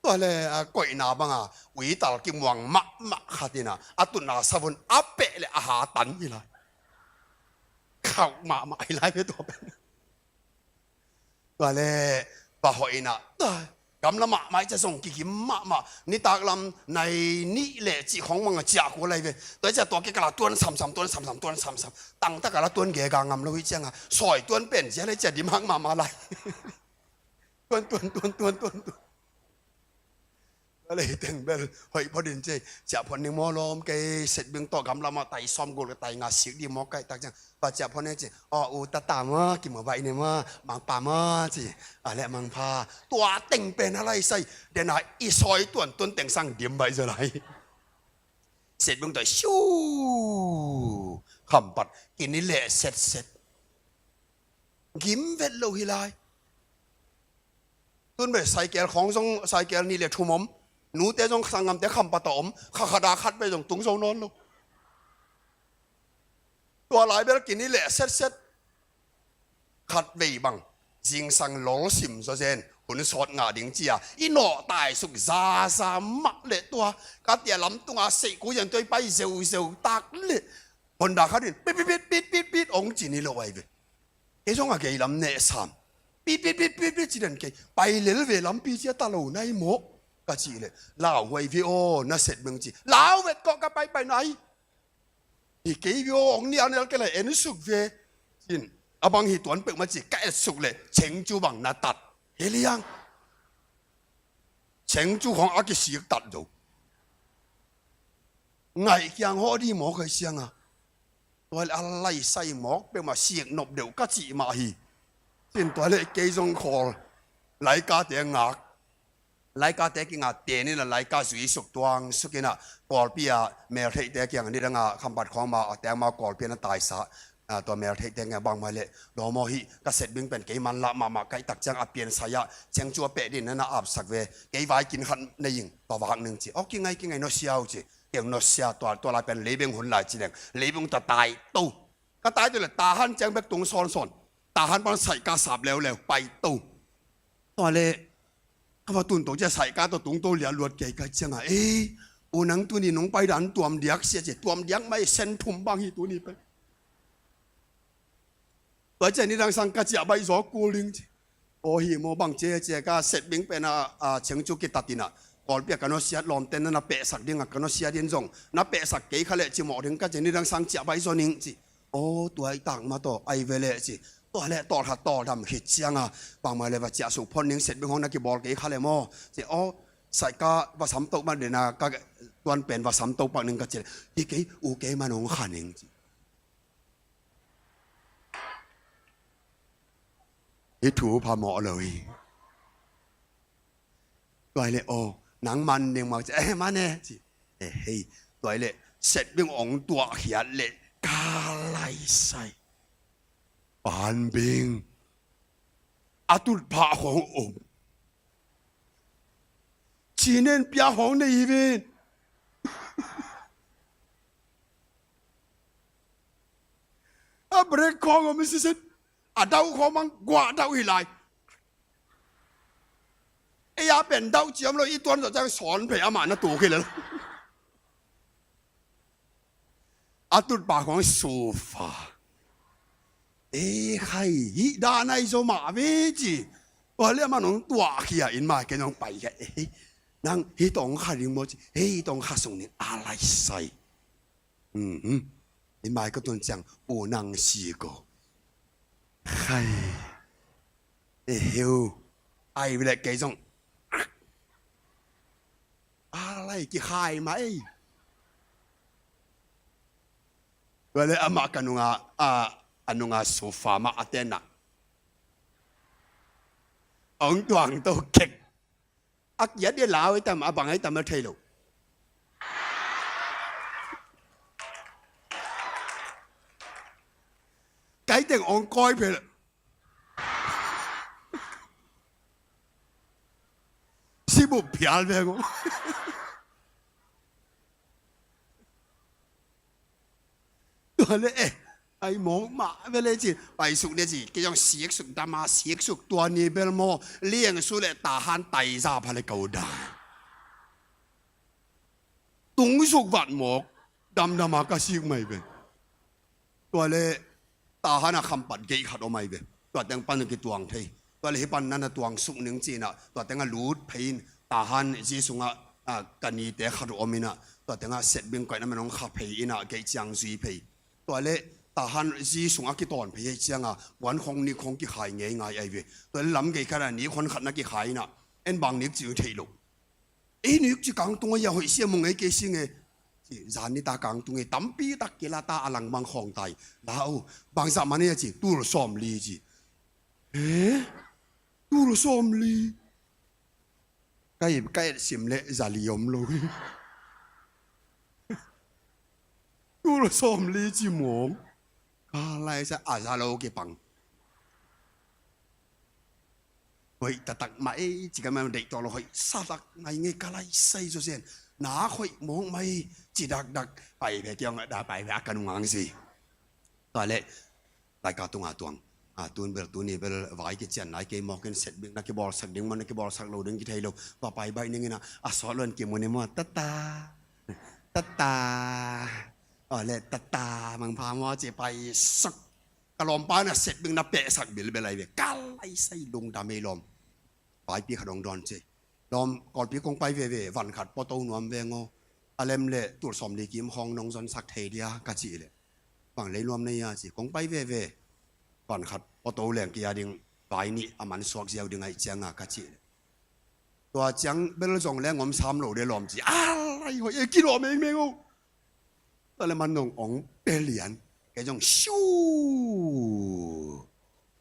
Tua le, a, koihna banga uital kimuang mahmah khat ina a tutna savun a peh le a ha tan hi lai. Khauh mahmah hi lai ve tua pen. Tua le, va hoih ina, tua, gamla mahmah i cia zong kikim mahmah, nitak lam nai nih le cih khawng manga ciah kul lai ve. Tua i cia tua kikala tuan samsam, tuan samsam, tuan samsam. Tangtaka la tuan gega ngam lo hi cianga, sawi tuan pen zia le cia dim hak mahmah lai. Tuan, tuan, tuan, tuan, tuan, tuan. Tua lei teng bel hoih phot in ci, ciah phot ning maw lawm, kei Setbing tawh gamlamah tai sawm guk le tai nga sik dih maw kaihtak ciang. Tua ciah phot ning ci, aw u tata maw, kimu baih ni maw, mangpa maw ci. A leh mangpha. Tua teng pen a lai sai. Dena i sawi tuan tuan teng sang dim baih zaw lai. Setbing tawh siu. Khampat. Kini leh setset. Gim vet lo hi lai. Tun ve, saikel khawng zong, saikel nih le thum om. Nute zong sanggamte khampat a om. Kha khat a khat ve zong tung zo nawn lo. Tua lai bel kini leh setset. Khat vei bang. Zingsang lol sim zaw zen. Hun sawt ngah ding cia. I nawh tai suk zaza mah le tua. Ka tia lam tunga seih ku yan tua i pai zeuzeu tak le. Honda khat in pit, pit, pit, pit, pit, pit, ong ci ni lo ai ve. Kei zong a gei lam neh sam. Pit, pit, pit, pit, pit, ci den kei. Pai lel ve lampi cia ta lo nai maw. Ka cih leh. Lau huai ve aw, na Setbing ci. Lau vet kawh ka pai pai nai. Hi kei ve aw, ong ni an el kei lai en suk ve. Cin. A bang hi tuan peuh ma ci ka et suk leh. Chengcu bang na tat. He liang. Chengcu khawng a kisik tat zo. Ngaih kiang hawh dih maw kai sianga. Tua le a lai sai mawk peuhmah sik nop deuh ka cih mah hi. Cin tua le kei zong khawl. Laikate ngak. Laikate kingak ten ina laika zui suk tuang suk ina Kawlpi a meltheihte kiang nidanga khampat khawng ma a teng ma Kawlpi a na taisa. A, tua meltheihte ngai bangmah le lawmaw hi ka Setbing pen kei manlah mahmah kaihtak ciang a piansai ah Chengcu a peh din na na apsak ve. Kei vai kin khat na ing tua vak ning ci. Aw kingai kingai nawsia uh ci. Keng nawsia tua, tua lai pen leibeng hun lai ci leng. Leibeng ta tai to. Ka tai to le Tahan ciang bek tung sawnsawn. Tahan pan saihka sap leuleu pai to. Tua le ka va tun to cia saihka to tung to lia luat kei ka cianga. Ei, u nang tuni nong pai dan tuam diak sia ci. Tuam diak mai sen thum bang hi tuni pen. Tua cia nidang sang ka ciah baih zaw kul ding ci. Aw hi maw bang cia cia ka Setbing pen a, a, Chengcu kitatina. Kawlpi a ka nawsiat lawmten na na pehsak dinga ka nawsiat in zong. Na pehsak kei kha leh ci mawh ding ka cia nidang sang ciah baih zaw ning ci. Aw tua i tak ma tawh ai ve leh ci. Tua leh tawlkhat tawldam khit cianga, bangmah leh va ciahsuk phot ning, setbing hong na kibawl kei kha leh maw, ci aw, saika va sam toh mah dena, ka tuan pen va sam toh pak ning ka ci leh, hi kei, u kei man hong kha ning ci. Hih thu phamawh lo hi. Tua leh aw, nang man ning maw ci, eh, man e ci. Eh, hei, tua leh setbing hong tuahkhiat leh ka laisai. Panbing a tutphah khong om. Cinen pia khong nei hi ven. A break khong om siset. A dauh khong mang guah dauh hi lai. Ei a pen dauh ciam lo, i tuan zawh ciang sawn phei, amah na tuk hi lel. A tutpa khong sufa. Ei khai, hih dan ahi zaw mah ve ci. Tua leh amah nong tuahkhia in mah kei nong paikhia. Ei, nang hih tawh hong kha ding maw ci. Hih tawh hong kha sung ning a laisai. Mhm. I mai ka tun ciang u nang si ko. Khai. E heu. Ai vele kei zong. A lai kikhai mai. Vele amah ka nunga, a, a nunga sofa mah a tena. Ong tuang to kek. A kiat dia lau ai tam, a bang ai tam a thei lo. Kai teng ong koi phel. Sibup phial veng ong. Tua le eh, ai mawk mah vele ci, paisuk ne ci, kei zong siksuk dama, siksuk tua ni bel maw, liangsu le tahan taiza pha le kau da. Tungsuk vat mawk, damdama ka sik mai ve. Tua le tahan a khampat gei khat om ai ve. Tua teng pan kituang thei. Tua le hi pan nana tuang suk ning cina, tua teng a lut phei in, tahan zi sunga, a, kanite khat om ina, tua teng a setbing koina manong kha phei ina, gei ciang zui phei. Tua le tahan zi sunga kitawn phei hei cianga, puan khong ni khong kikhai ngei ngai ai ve. Tua le lam gei khat a ni khon khat na kikhai ina, en bang nik ci u thei lo. Ei nik ci kangtung a ia hoih sia mu ngei kei si nge. Ci, zan ni ta kangtung e, tampi tak kila ta a lang bang khong tai. La u, bang zah man ia ci, tul sawm li ci. Eh? Tul sawm li. Kai, kai sim le za li om lo. Tul sawm li ci mong. Ka lai sa a za lo kipang. Hoih taktak mah ei, ci ka mah deih tawh lo hoih sa tak ngai ngei ka lai sai zo sen. Na hoih mawk mai ci dakdak pai ve kiang da pai ve a ka nungang si. Tua le, lai ka tunga tuang. A tun bel, tuni bel, vai kician lai kei mawk in setbing na kibawlsak ding, man na kibawlsak lo ding kithei lo. Tua pai baih ning ina, a sawt lo in kimu ni maw, tata. Tata. Aw le, tata, mangpha maw ci pai sak. Ka lawmpa na setbing na pehsak bilbel ai ve. Ka lai sai lungdam ei lawm. Vaipi khat hong dawn ci. Lawm, Kawlpi kong pai veve, van khat pawto nuam veng aw. A lem le tul sawm li kim hong nong zonsak thei dia ka cih le. Bang lei nuam na ia ci, kong pai veve. Van khat pawto leng kia ding, vai nih a man suak ziau ding aih cianga ka cih le. Tua ciang bel zong leng om sam lo de lawm ci. A lai hoih e kilawm ei meng aw. Tua le man nong ong pe lian. Kei zong siu.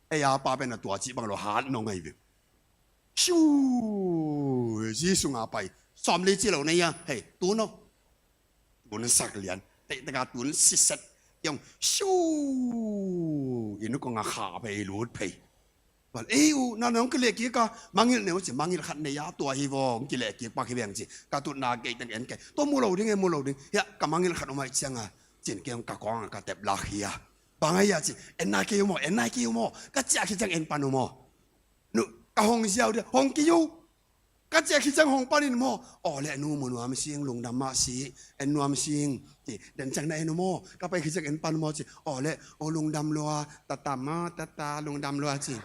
Ei a pa pen a tua ci bang lo hat nong ai ve. Siu. Zi sunga pai. Sawm li ci lo na ia. Hei, tun aw. Tun sak lian. Tei teka tun siset. Kei zong siu. Inu kong a kha phei lut phei. Val, ei u, na nong kileh kik a, mangilh ne u ci, mangilh khat nei a, tua hi vawng, kileh kik pak hi veng ci, ka tutna kei teng en kei, tua mu lo ding e, mu lo ding, hiah, ka mangilh khat om aih cianga, cin kei ka kawng a ka tep lak hi a. Bang aih a ci, en nai kei u maw, en nai kei u maw, ka ciah khit ciang en pan u maw. Nu, ka hong ziau dia, hong kei u. Ka ciah khit ciang hong panin maw. Aw le nu mu nuam sing, lungdam mah si, en nuam sing. Ci, den ciang na en uh maw. Ka pai khit ciang en pan maw ci. Aw le, aw lungdam lua, tata maw, tata, lungdam lua ci.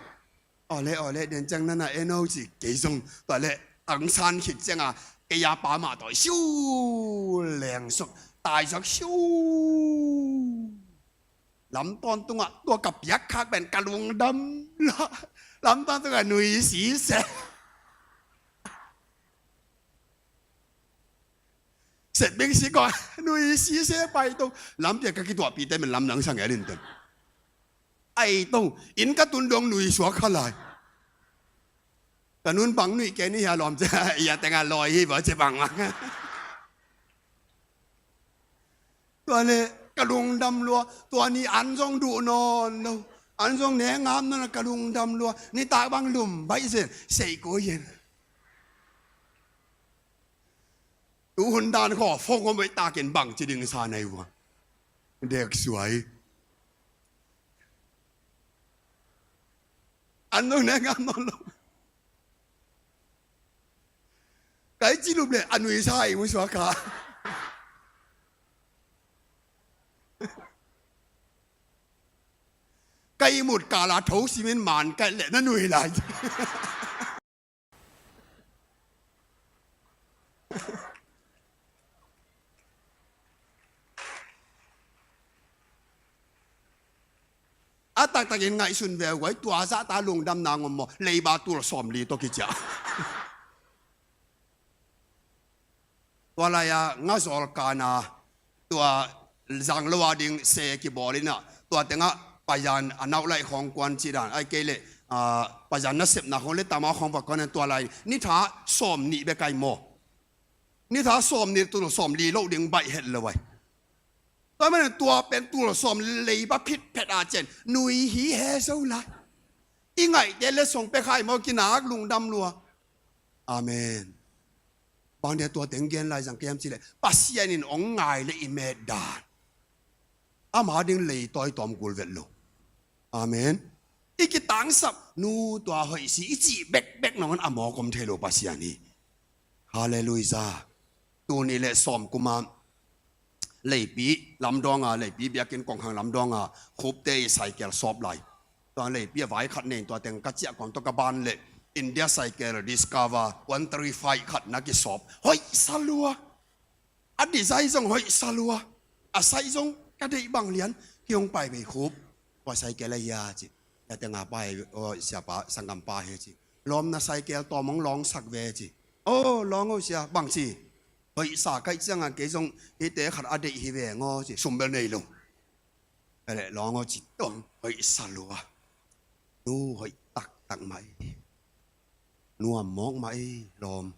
Aw le, aw le, den ciang na na en uh ci. Kei zong, tua le, ang san khit cianga, kei a pa mah tawi, siu, leng suk, tai suk, siu. Lam tawntungah tua ka piakkhak pen ka lungdam lua. Lam tawntungah nui sise. Setbing si kawh, nui sise pai to. Lampi ah ka kituahpihte men lamdang sang el in ten. Ai to, inn ka tun dong nui suak kha lai. Ka nun bang nuih kei ni hia lawm ci a, ia tengah lawi hi bang ci bang bang. Tua le ka lungdam lua, tua ni an zong duh nawn lo. An zong ne ngam nawn lo, ka lungdam lua. Nitak bang lum baih zen, sei ko yen. Tu hun dan khaw, phone khaw mai takin bang ci ding sa nai ua. Dek suai. An nong ne ngam nawn lo. Kai ci lup le, a nui sa i mu suak kha. Kai mut kala tho simin man kai le na nui lai. A taktakin ngaihsun ve guai, tua zahta lungdamna ngom maw, leiba tul sawmli tawh kiciah. Tua lai-a nga zawl kana, tua zang lo a ding se kibawl inah, tua tengah payan a nauh laih khawng kuan ci dan, ai kei leh, ah, payan nasepna khawng le tama khawng va kuan in tua lai, ni tha sawm nih bek ai maw. Ni tha sawm nih tul sawm li lo ding baih het lo ai. Tua manin tua pen tul sawm leiba phit phet a cian, nui hi he zo lai. I ngaihte le song pek hai maw kinak lungdam lua. Amen. Bang dia tua teng gen lai zang kem ci le, Pasian in ong ngai le i met dan. Ama ding lei tawi tawm kul vet lo. Amen. I kitangsap, nu tua hoih si, i cih bekbek nangawn a mawk om thei lo Pasian hi. Halleluiah. Tuni le sawm kuma, Leipi lamdawnga, Leipi biakinn kongkhang lamdawnga, Khupte i cycle sawp lai. Tua Leipi a vai khat nei, tua teng ka ciah kawm tawh ka ban le India cycle Discover one three five khat na kisawp. Hoih sa lua. A design zong hoih sa lua. A size zong ka deih bang lian. Ki hong pai bei Khup. Tua cycle a hia ci. Tua teng a pai, aw, siapa, sanggampa hi ci. Lawm na cycle tawm hong lawngsak ve ci. Aw, lawng o sia, bang ci. Hoih sa kaih ciangin kei zong hihte khat a deih hi veng aw ci. Sum bel nei lo. Ele lawng aw ci tawm hoih sa lua. Nu hoih taktak mah hi. Nuam mawk mah ei lawm.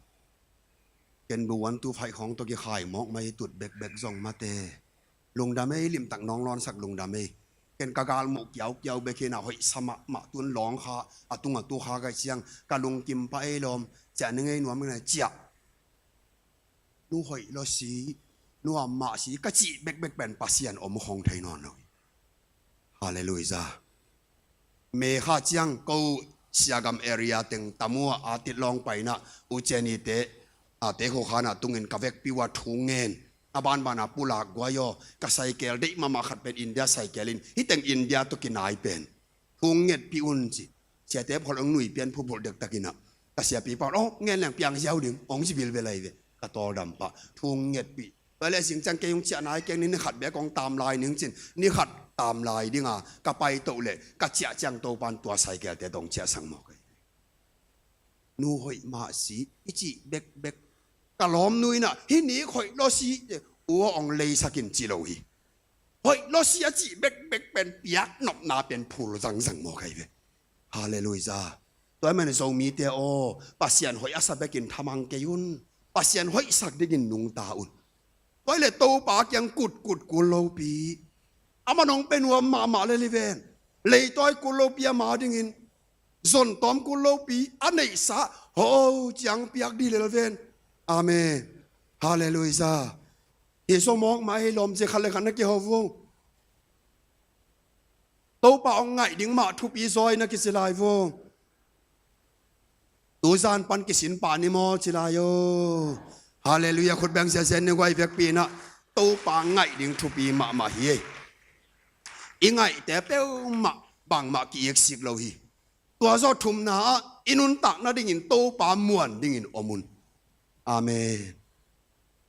Ken bu one two five khawng tawh kikhai mawk mah ei, tut bekbek zong mate. Lungdam ei, limtak nawng lawnsak lungdam ei. Ken ka galmuh kiaukiau bek hi na, hoih sa mahmah, tun lawng kha, a tung a tu kha ka ciang, ka lungkim pah ei lawm. Ciah ni ngei nuam ing na ciah. Nu hoih lo si, nuam mah si ka cih bekbek pen Pasian om khong thei nawn lo hi. Halleluiah. Me kha ciang ko Siagam area teng Tamu a tit lawng paina U Ceni te, a te kho khana tungin ka vekpi ua thu ngen. A banbana pulak guai aw, ka cycle deih mahmah khat pen India cycle in, hih teng India tawh kinai pen. Thu ngetpih un ci. Siate phol ong nui pian phulphulh dektakin ah. Ka siapi pan, aw, ngen leng piang ziau ding, ong ci bilbel ahi ve. Ka tawldam pah. Thu ngetpih. Tua leh sing ciang kei hong ciah nai keng ni, ni khat bek hong tam lai ning cin. Ni khat tam lai dinga ka paito leh ka ciah ciang Topan tua cycle te tawh hong ciahsak mawk ahi. Nu hoih mah si, i cih bekbek. Ka lawm nu in ah, hih ni hoih lo si, ua ong leisak in ci lo hi. Hoih lo si a cih bekbek pen piak nopna pen phul zangzang mawk ahi ve. Halleluiah. Tua ahih manin Zomite aw, Pasian hoih a sa bekin thamang kei un. Pasian hoihsak dingin nungta un. Tua ahih leh Topa kiang kutkut kul lopi. Amah nong pia nuam mahmah lel hi ven. Leitawi kul lopi ama dingin. Zon tawm kul lopi. A neihsa ho ciang piak dih lel ven. Amen. Halleluiah. Hi zo mawk mah ei lawm, zia khat le khat na kiho vung. Topa hong ngaih ding mah thupi zaw hi na kici lai vung. Tuzan pan kisin pah ni maw ci lai o. Halleluiah, khut beng ziazia ni guai vekpi in ah. Topa ngaih ding thupi mahmah hi ei. I ngaihte peuhmah bangmah ki-iksik lo hi. Tua zawh thumna ah i nuntak nadingin Topa muan dingin om un. Amen.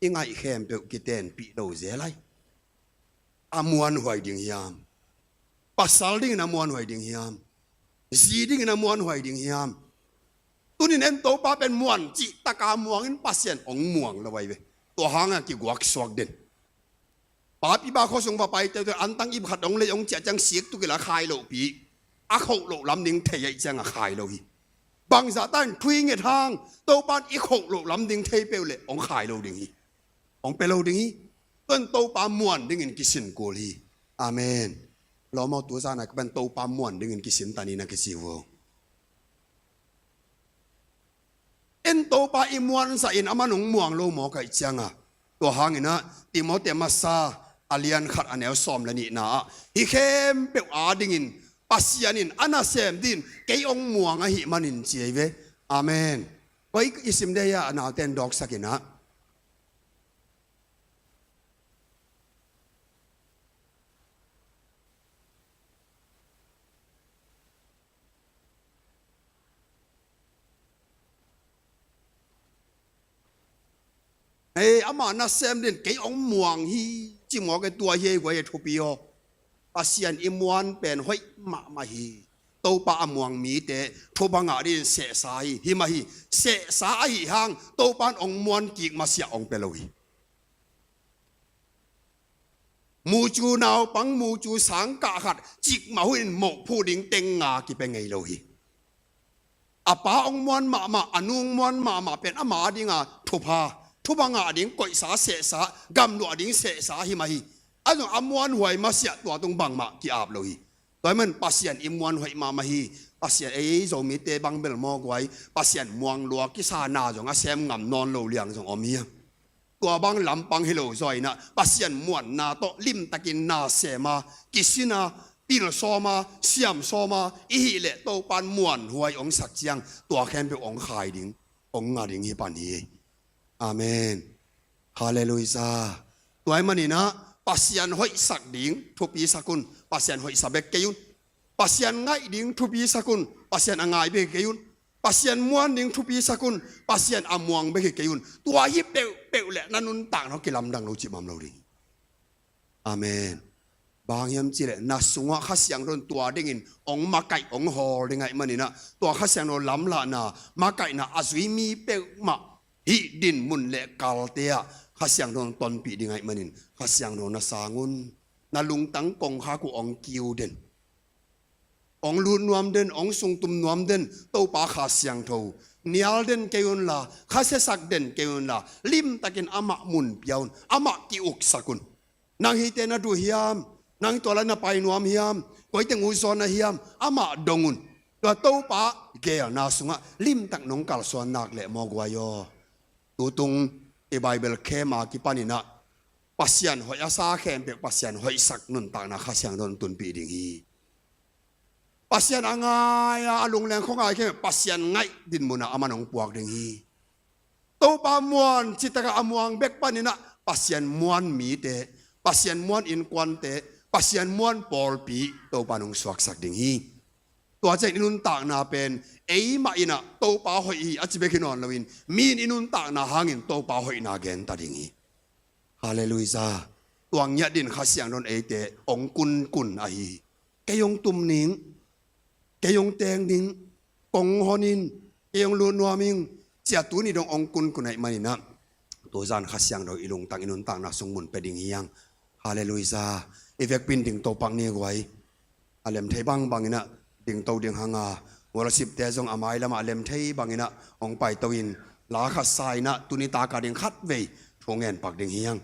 I ngaih khempeuh kitenpih lo zel ai. A muanhuai ding hiam? A sal dingin a muanhuai ding hiam? Zi dingin a muanhuai ding hiam? Tunin en Topa pen muan cih taka muangin Pasian hong muang lo ahi ve. Tua hanga kiguaksuak den. Papi ba khuasung va paite tu antang ip khat hong lei hong ciah ciang sik tuk ila khai lohpi. A khoh loh lam ding thei ahi cianga khai lo hi. Bangzah tan thui nget hang Topan i khoh loh lam ding thei peuh le hong khai lo ding hi. Hong pia lo ding hi. Tuan Topa muan dingin kisin kul hi. Amen. Lawm aw, tu zana kipan Topa muan dingin kisin ta ni na kisi uh aw. En Topa i muansa in aman hong muang lo maw kaih cianga. Tua hangina Timoti masa a lian khat a neu sawm le nihna ah hih khempeuh adingin Pasian in a nasem din kei hong muang ahih manin ci ahi ve. Amen. Koi i sim dei a nauten dawksak ina. Ei, ama nasem din kei hong muang hi. Cimawk e, tua hi ei guai e thupi aw. Pasian i muan pen hoih mahmah hi. Topa a muang mite thupha ngah din sehsa hi. Hi mah hi. Sehsa ahi hang Topan hong muan kik masiah hong pia lo hi. Mucu naupang, mucu sangkah khat cikmah hunin mawhphu ding teng nga kipia ngei lo hi. A pa hong muan mahmah, a nu hong muan mahmah pen ama dinga thupha, thupha ngah ding koihsa, sehsa, gamluah ding sehsa hi mah hi. A zong a muanhuai masiah tua tung bangmah ki-ap lo hi. Tua hi man Pasian i muanhuai mahmah hi. Pasian ei Zomite bang bel maw guai. Pasian muang lua kisa na zong a sem ngam nawn lo liang zong om hi. Tua bang lampang hi lo zaw inah Pasian muanna tawh limtakin na sema, kisina, pilsawma, siamsawma i hih leh Topan muanhuai hong sak ciang tua khempeuh hong khai ding, hong nga ding hi pan hi. Amen. Halleluiah. Tua hi maninah Pasian hoihsak ding thupi sak un. Pasian hoihsak bek kei un. Pasian ngaih ding thupi sak un. Pasian a ngai bek kei un. Pasian muan ding thupi sak un. Pasian a muang bek hi kei un. Tua hi peuhpeuh le na nuntakna kilamdang lo cimam lo ding. Amen. Bang hiam cihleh na sungah Kha Siangtho in tua dingin hong makaih hong hawl ding ahih maninah tua Kha Siangtho lamlahna makaihna a zui mi peuhmah hih dinmun le kalte ah Kha Siangtho in tonpih ding ahih manin Kha Siangtho na sang un. Na lungtang kongkhak uh hong kiu den. Hong lut nuam den, hong sungtum nuam den, Topa Kha Siangtho. Nial den kei unla, khasiasak den kei unla, limtakin amah mun pia un, amah ki-uksak un. Nang hihte na duh hiam? Nang hih tua lai na pai nuam hiam? Koiteng uh zawn na hiam? Amah dong un. Tua Topa geelna sungah limtak nong kalsuan nak leh maw guai aw. Tutung i Bible khem a kipaninah Pasian hoih a sa khempeuh Pasian hoihsak nuntakna Kha Siangtho in tunpih ding hi. Pasian a ngai a, a lungleng khuangai khempeuh Pasian ngaih dinmunah aman hong puak ding hi. Topa muan citakah a muang bek paninah Pasian muan mite, Pasian muan innkuante, Pasian muan pawlpi Topa in hong suaksak ding hi. Tua ciang i nuntakna pen eimah inah Topa hoih hi a ci bek hi nawn loin mi in i nuntakna hangin Topa hoihna genta ding hi. Halleluiah. Tua ngiat din Kha Siangtho in eite hong kunkun ahi hi. Kei hong tum ning, kei hong teng ning, kong hon in, kei hong lut nuam ing, cia tuni dong hong kunkun ahih maninah tuzan Kha Siangtho i lungtang i nuntakna sung mun pia ding hi hang. Halleluiah. I vekpi in ding to pak ni guai. A lem thei bangbang inah ding to ding hanga, worship-te zong a mailamah a lem thei banginah hong paito in la khat sa inah tuni taka ding khatvei thu ngen pak ding hi hang.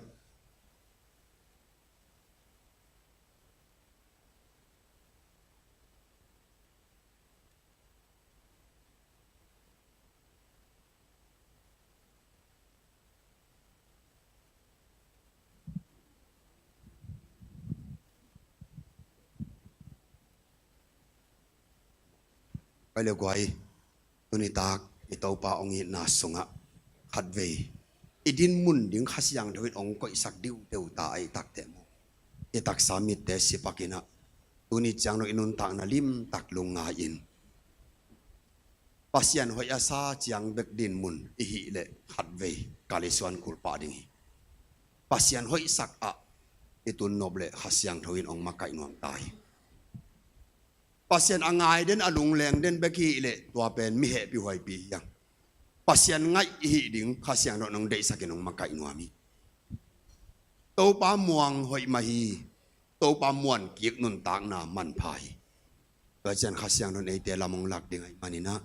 Pai le guai, tunitak i Topa hong itna sungah khatvei i dinmun ding Kha Siangtho in hong koihsak diuhdeuh ta ahi takteh maw? I taksa mitte sipakinah tuni ciang lo i nuntakna limtak lungngai in Pasian hoih a sa ciang bek dinmun i hih leh khatvei kal i suan kulpah ding hi. Pasian hoihsak ah i tunnop leh Kha Siangtho in hong makaih nuam ta hi. Pasian a ngai den, a lungleng den bek hi leh tua pen mi hehpih huaipi hi hang. Pasian ngaih i hih ding Kha Siangtho in hong deihsak in hong makaih nuam hi. Topa muang hoih mah hi. Topa muan kik nuntakna manpha hi. Tua ciang Kha Siangtho in eite lam hong lak ding ahih manin ah,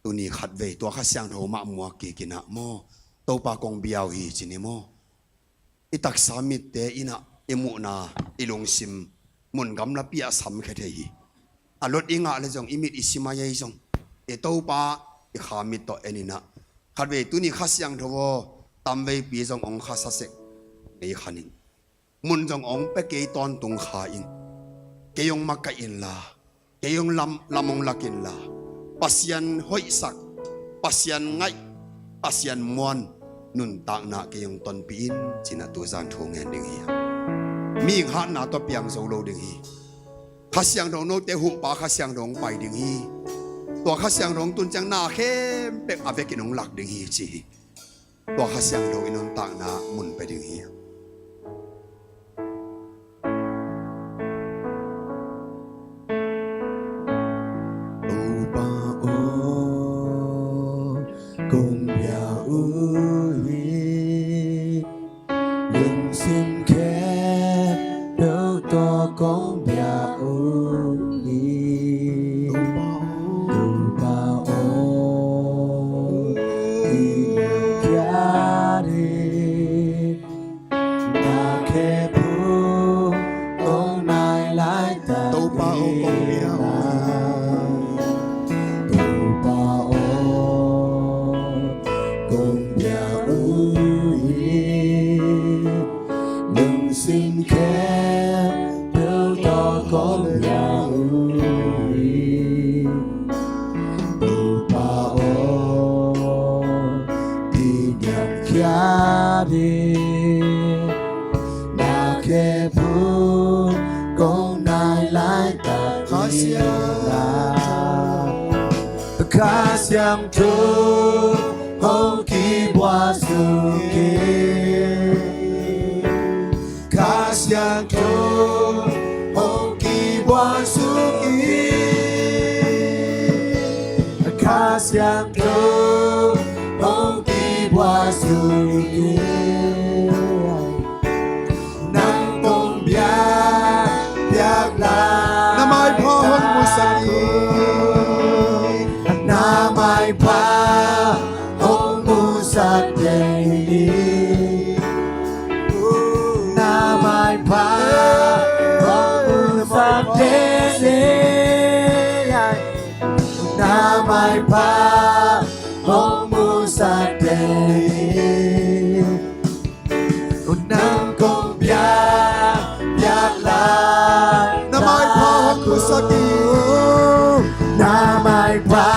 tuni khatvei tua Kha Siangtho mah muak kik in ah maw, Topa kong bia uh hi ci ni maw. I taksa mitte in ah i muhna, i lungsim mun gamlapi ah samkhia thei hi. A lot i ngah leh zong, i mit i sim ahi zong, i Topa i kha mit tawh en in ah, khatvei tuni Kha Siangtho aw, tamveipi zong hong khasa sek, nei khan in. Mun zong hong pia kei, tawntung kha in. Kei hong makaih inla, kei hong lam, lam hong lak inla, Pasian hoihsak, Pasian ngaih, Pasian muan nuntakna kei hong tonpih in ci-in ah tuzan thu ngen ding hi. Mihing hatna tawh piang zo lo ding hi. Kha Siangtho note huhpa Kha Siangtho hong pai ding hi. Tua Kha Siangtho hong tun ciang na khempeuh a vekin hong lak ding hi ci hi. Tua Kha Siangtho in nuntakna mun pia ding hi. Topa aw, kong bia uh hi. Lungsim khempeuh tawh kong bia uh hi. Topa aw, i ngiat hi. Na khe phung kong nai laitak Topa aw, kong bia uh hi. Topa aw, kong bia uh hi. Lungsim khempeuh tawh kong bia uh hi. Topa aw, i ngiat khia ding, na khe phung kong nai laitak Kha Siangtho, Kha Siangtho hong kibuak suk in. Kha Siangtho hong kibuak suk in. Kha Siangtho hong kibuak suk in. Nang kong biak, biak lai. Na maipha hong musak in. Na maipha hong musak in. Na maipha hong musak in. Na maipha hong musak in. Nang kong biak, biak lai. Na maipha hong musak in. Na maipha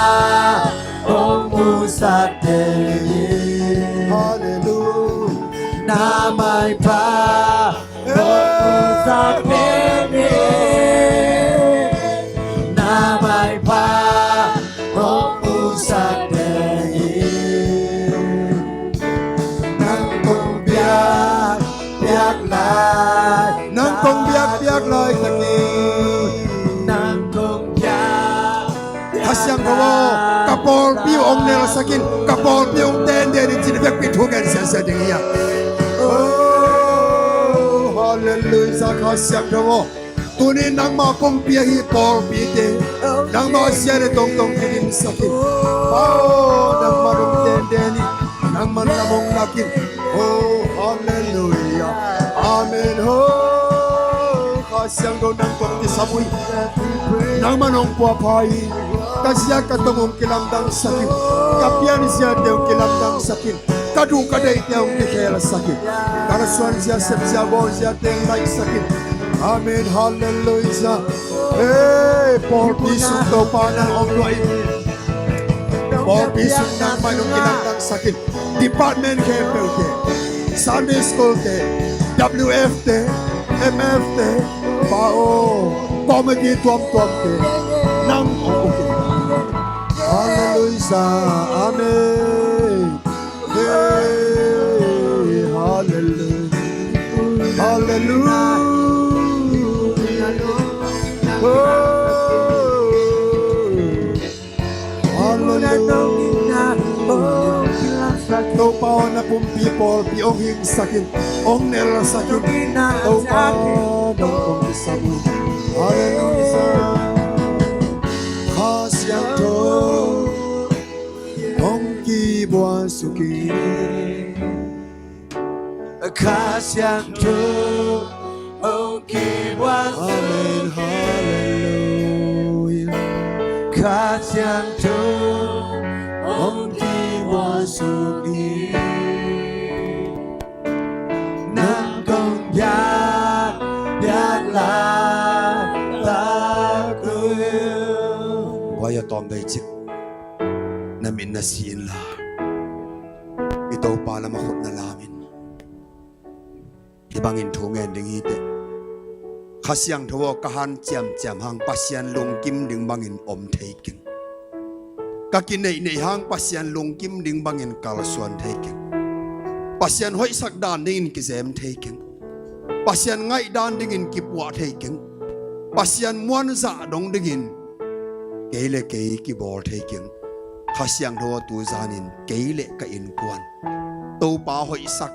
hong musak in. Hallelujah. Na maipha hong musak in. Na maipha hong musak in. Nang kong biak, biak lai. Nang kong biak, biak lai takin. Nang kong biak, Kha Siangtho aw, ka pawlpi uh hong nelsak in. Ka pawlpi uh hong tenden in ci-in vekpi thu gen siasia ding hi a. Oh, hallelujah, Kha Siangtho aw. Tuni nangmah kong pia hi pawlpite. Nangmah zia le tongtong kidimsak in. Pa aw, nangmah hong tenden in. Nangmah lam hong lak in. Oh, hallelujah. Amen. Oh, Kha Siangtho nang kong kisam uh hi. Nangmah hong puapha hi. Ka zia ka tong hong kilamdangsak in. Ka pianziate hong kilamdangsak in. Ka duh ka deihte hong kikhelsak in. Ka lasuanzia, sepzia, bawlziate hong laihsak in. Amen. Hallelujah. Hey, pawlpi sung Topa nang hong luah in. Pawlpi sung nangmah in hong kilamdangsak in. Department khempeuhte, Sunday school te, W F te, M F te, Pa aw, committee tuamtuamte, nang hong uk in. Hallelujah. Amen. Hey, hallelujah. Hallelujah. Oh. Kumpi pawlpi hong hingsak in, hong nelsak in. Topa nong hong kisam in. Halleluia. Kha Siangtho hong kibuaksuk in. Kha Siangtho hong kibuaksuk in. Amen. Halleluia. Kha Siangtho hong kibuaksuk in. Nang kong biak, biak laitak un. Guai a tawm vei cik. Na mit na si inla, i Topa lam a khut na lam in. Hih bangin thu ngen ding hi teh. Kha Siangtho aw, ka hanciamciam hang Pasian lungkim ding bangin om thei keng. Ka kineihneih hang Pasian lungkim ding bangin kalsuan thei keng. Pasian hoihsak dan dingin kizem thei keng. Pasian ngaih dan dingin kipuah thei keng. Pasian muanzah dong dingin kei le kei kibawl thei keng. Kha Siangtho aw, tu zanin kei le ka innkuan Topa hoihsak,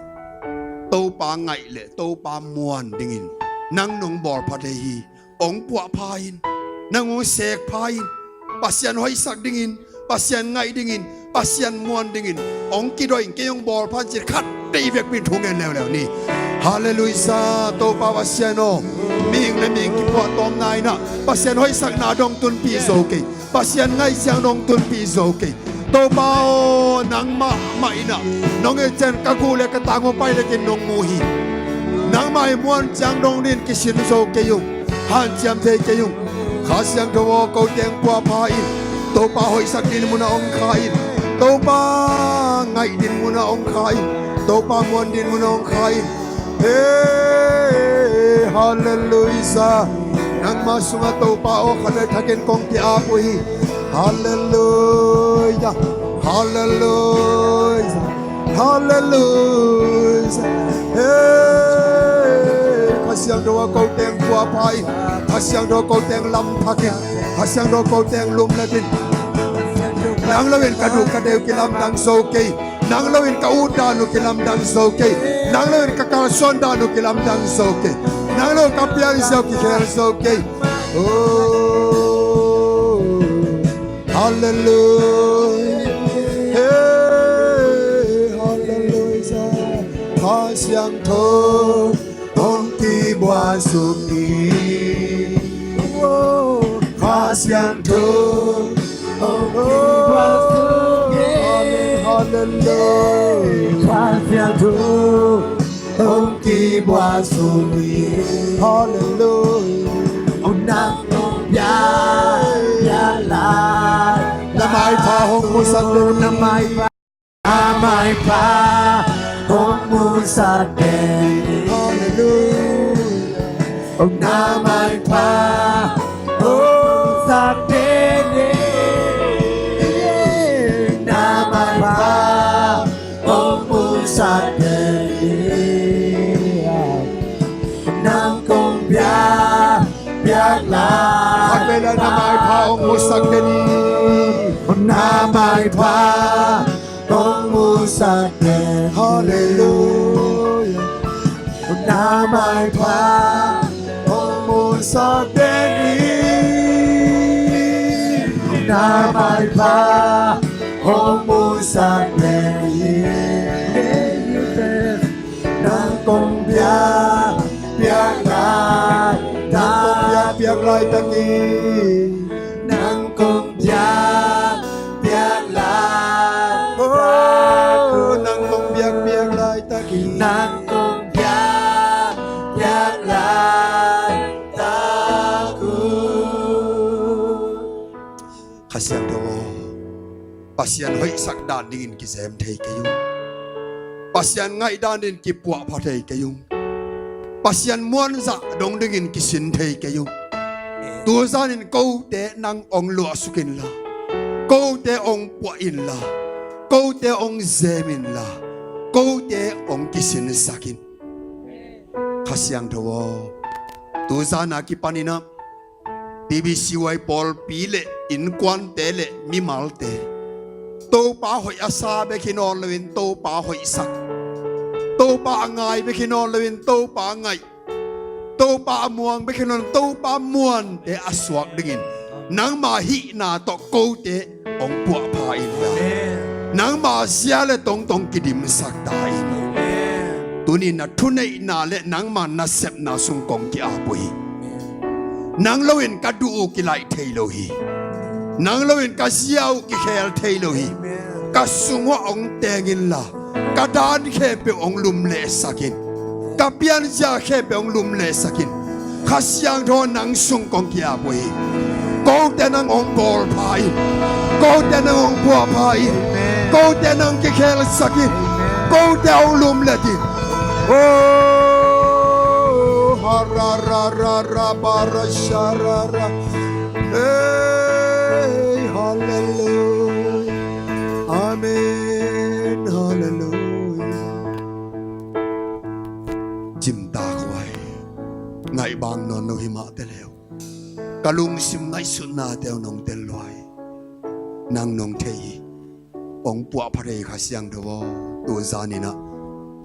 Topa ngaih le Topa muan dingin nang nong bawl pha thei hi. Hong puah pha in, nang hong sek pha in, Pasian hoihsak dingin, Pasian ngaih dingin, Pasian muan dingin hong kidawh in. Kei hong bawl pha in ci-in khat vei vekpi in thu ngen leuleu ni. Halleluia. Topa Pasian aw, mihing le mihing kipuah tawmna in ah Pasian hoihsakna dong tunpih zo kei. Pasian ngaih ciang dong tunpih zo kei. Topa aw, nangmah mah in ah nong et ciang ka guh le ka tang uh paih lekin nong mu hi. Nangmah i muan ciang dong dingin kisin zo kei ung. Hanciam thei kei ung. Kha Siangtho aw, ko teng puah pha in. Topa hoihsak ding mun ah hong kha in. Topa ngaih ding mun ah hong kha in. Topa muan ding mun ah hong kha in. Hey, halleluia. Nangmah sungah Topa aw, khat le thakin kong ki-ap uh hi. Halleluia. Halleluia. Halleluia. Hey, Kha Siangtho aw, ko teng puah pha in. Kha Siangtho aw, ko teng lam thak in. Kha Siangtho aw, ko teng lum let in. Nang lo in ka duh ka deu kilamdang zo kei. Nang lo in ka ut dan uh kilamdang zo kei. Nang lo in ka kalsuan dan uh kilamdang zo kei. Nang lo ka piang ziau kikhel zo kei. Oh, halleluia. Hey, halleluia. Kha Siangtho hong kibuaksuk in. Oh, Kha Siangtho hong kibuaksuk in. Amen. Halleluia. Kha Siangtho hong kibuaksuk in. Halleluia. Oh, nang kong biak, biak lai. Na maipha hong musak den. Na maipha. Na maipha hong musak den. Halleluia. Oh, na maipha hong musak den. Na maipha hong musak den. Nang kong biak, biak lai. Khat vei la, na maipha hong musak den. Na maipha hong musak den. Halleluia. Na maipha hong musak den. Na maipha hong musak den. Nang kong biak, biak lai. Nang kong biak, biak laitak in. Nang kong biak, biak lai. Oh, nang kong biak, biak laitak in. Nang kong biak, biak laitak un. Kha Siangtho aw, Pasian hoihsak dan dingin kizem thei kei ung. Pasian ngaih dan dingin kipuah pha thei kei ung. Pasian muanzah dong dingin kisin thei kei ung. Tu zanin kote nang hong luahsuk inla, kote hong puah inla, kote hong zem inla, kote hong kisinsak in. Kha Siangtho aw, tu zan a kipanin ah B B C Y pawlpi le innkuante le mimalte, Topa hoih a sa bek hi nawn loin Topa hoihsak, Topa a ngai bek hi nawn loin Topa a ngaih, Topa a muang bek hi nawn, Topa muante a suak dingin nangma hihna tawh kote hong puahpha in la. Amen. Nangma zia le tongtong kidimsak ta in. Amen. Tunin na thuneihna le nangma nasepna sung kong ki-ap uh hi. Amen. Nang loin ka duh uh kilaih thei lo hi. Nang loin ka zia uh kikhel thei lo hi. Amen. Ka sung uh hong teng in la, ka dan khempeuh hong lumlehsak in. Ka pianzia khempeuh hong lumlehsak in. Kha Siangtho nang sung kong ki-ap uh hi. Kote nang hong bawlpha in. Kote nang hong puahpha in. Amen. Kote nang kikhelsak in. Amen. Kote hong lumlet in. Oh, ha ra ra ra ra ba ra sha ra ra. Hey, hallelujah. Amen. Hallelujah. Cimtak huai. Ngaihbang nawn lo hi mah te leu, ka lungsim ngaihsutnate uh nong tel luai. Nang nong thei hi. Hong puahphat hi Kha Siangtho aw. Tu zanin ah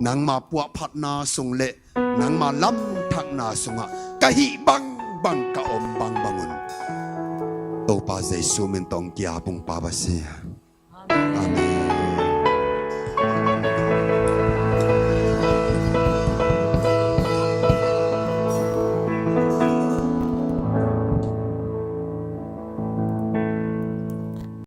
nangma puahphatna sung le nangma lamthakna sungah ka hih bangbang, ka om bangbang un Topa Jesu min tawh hong ki-ap ung Pa Pasian. Amen.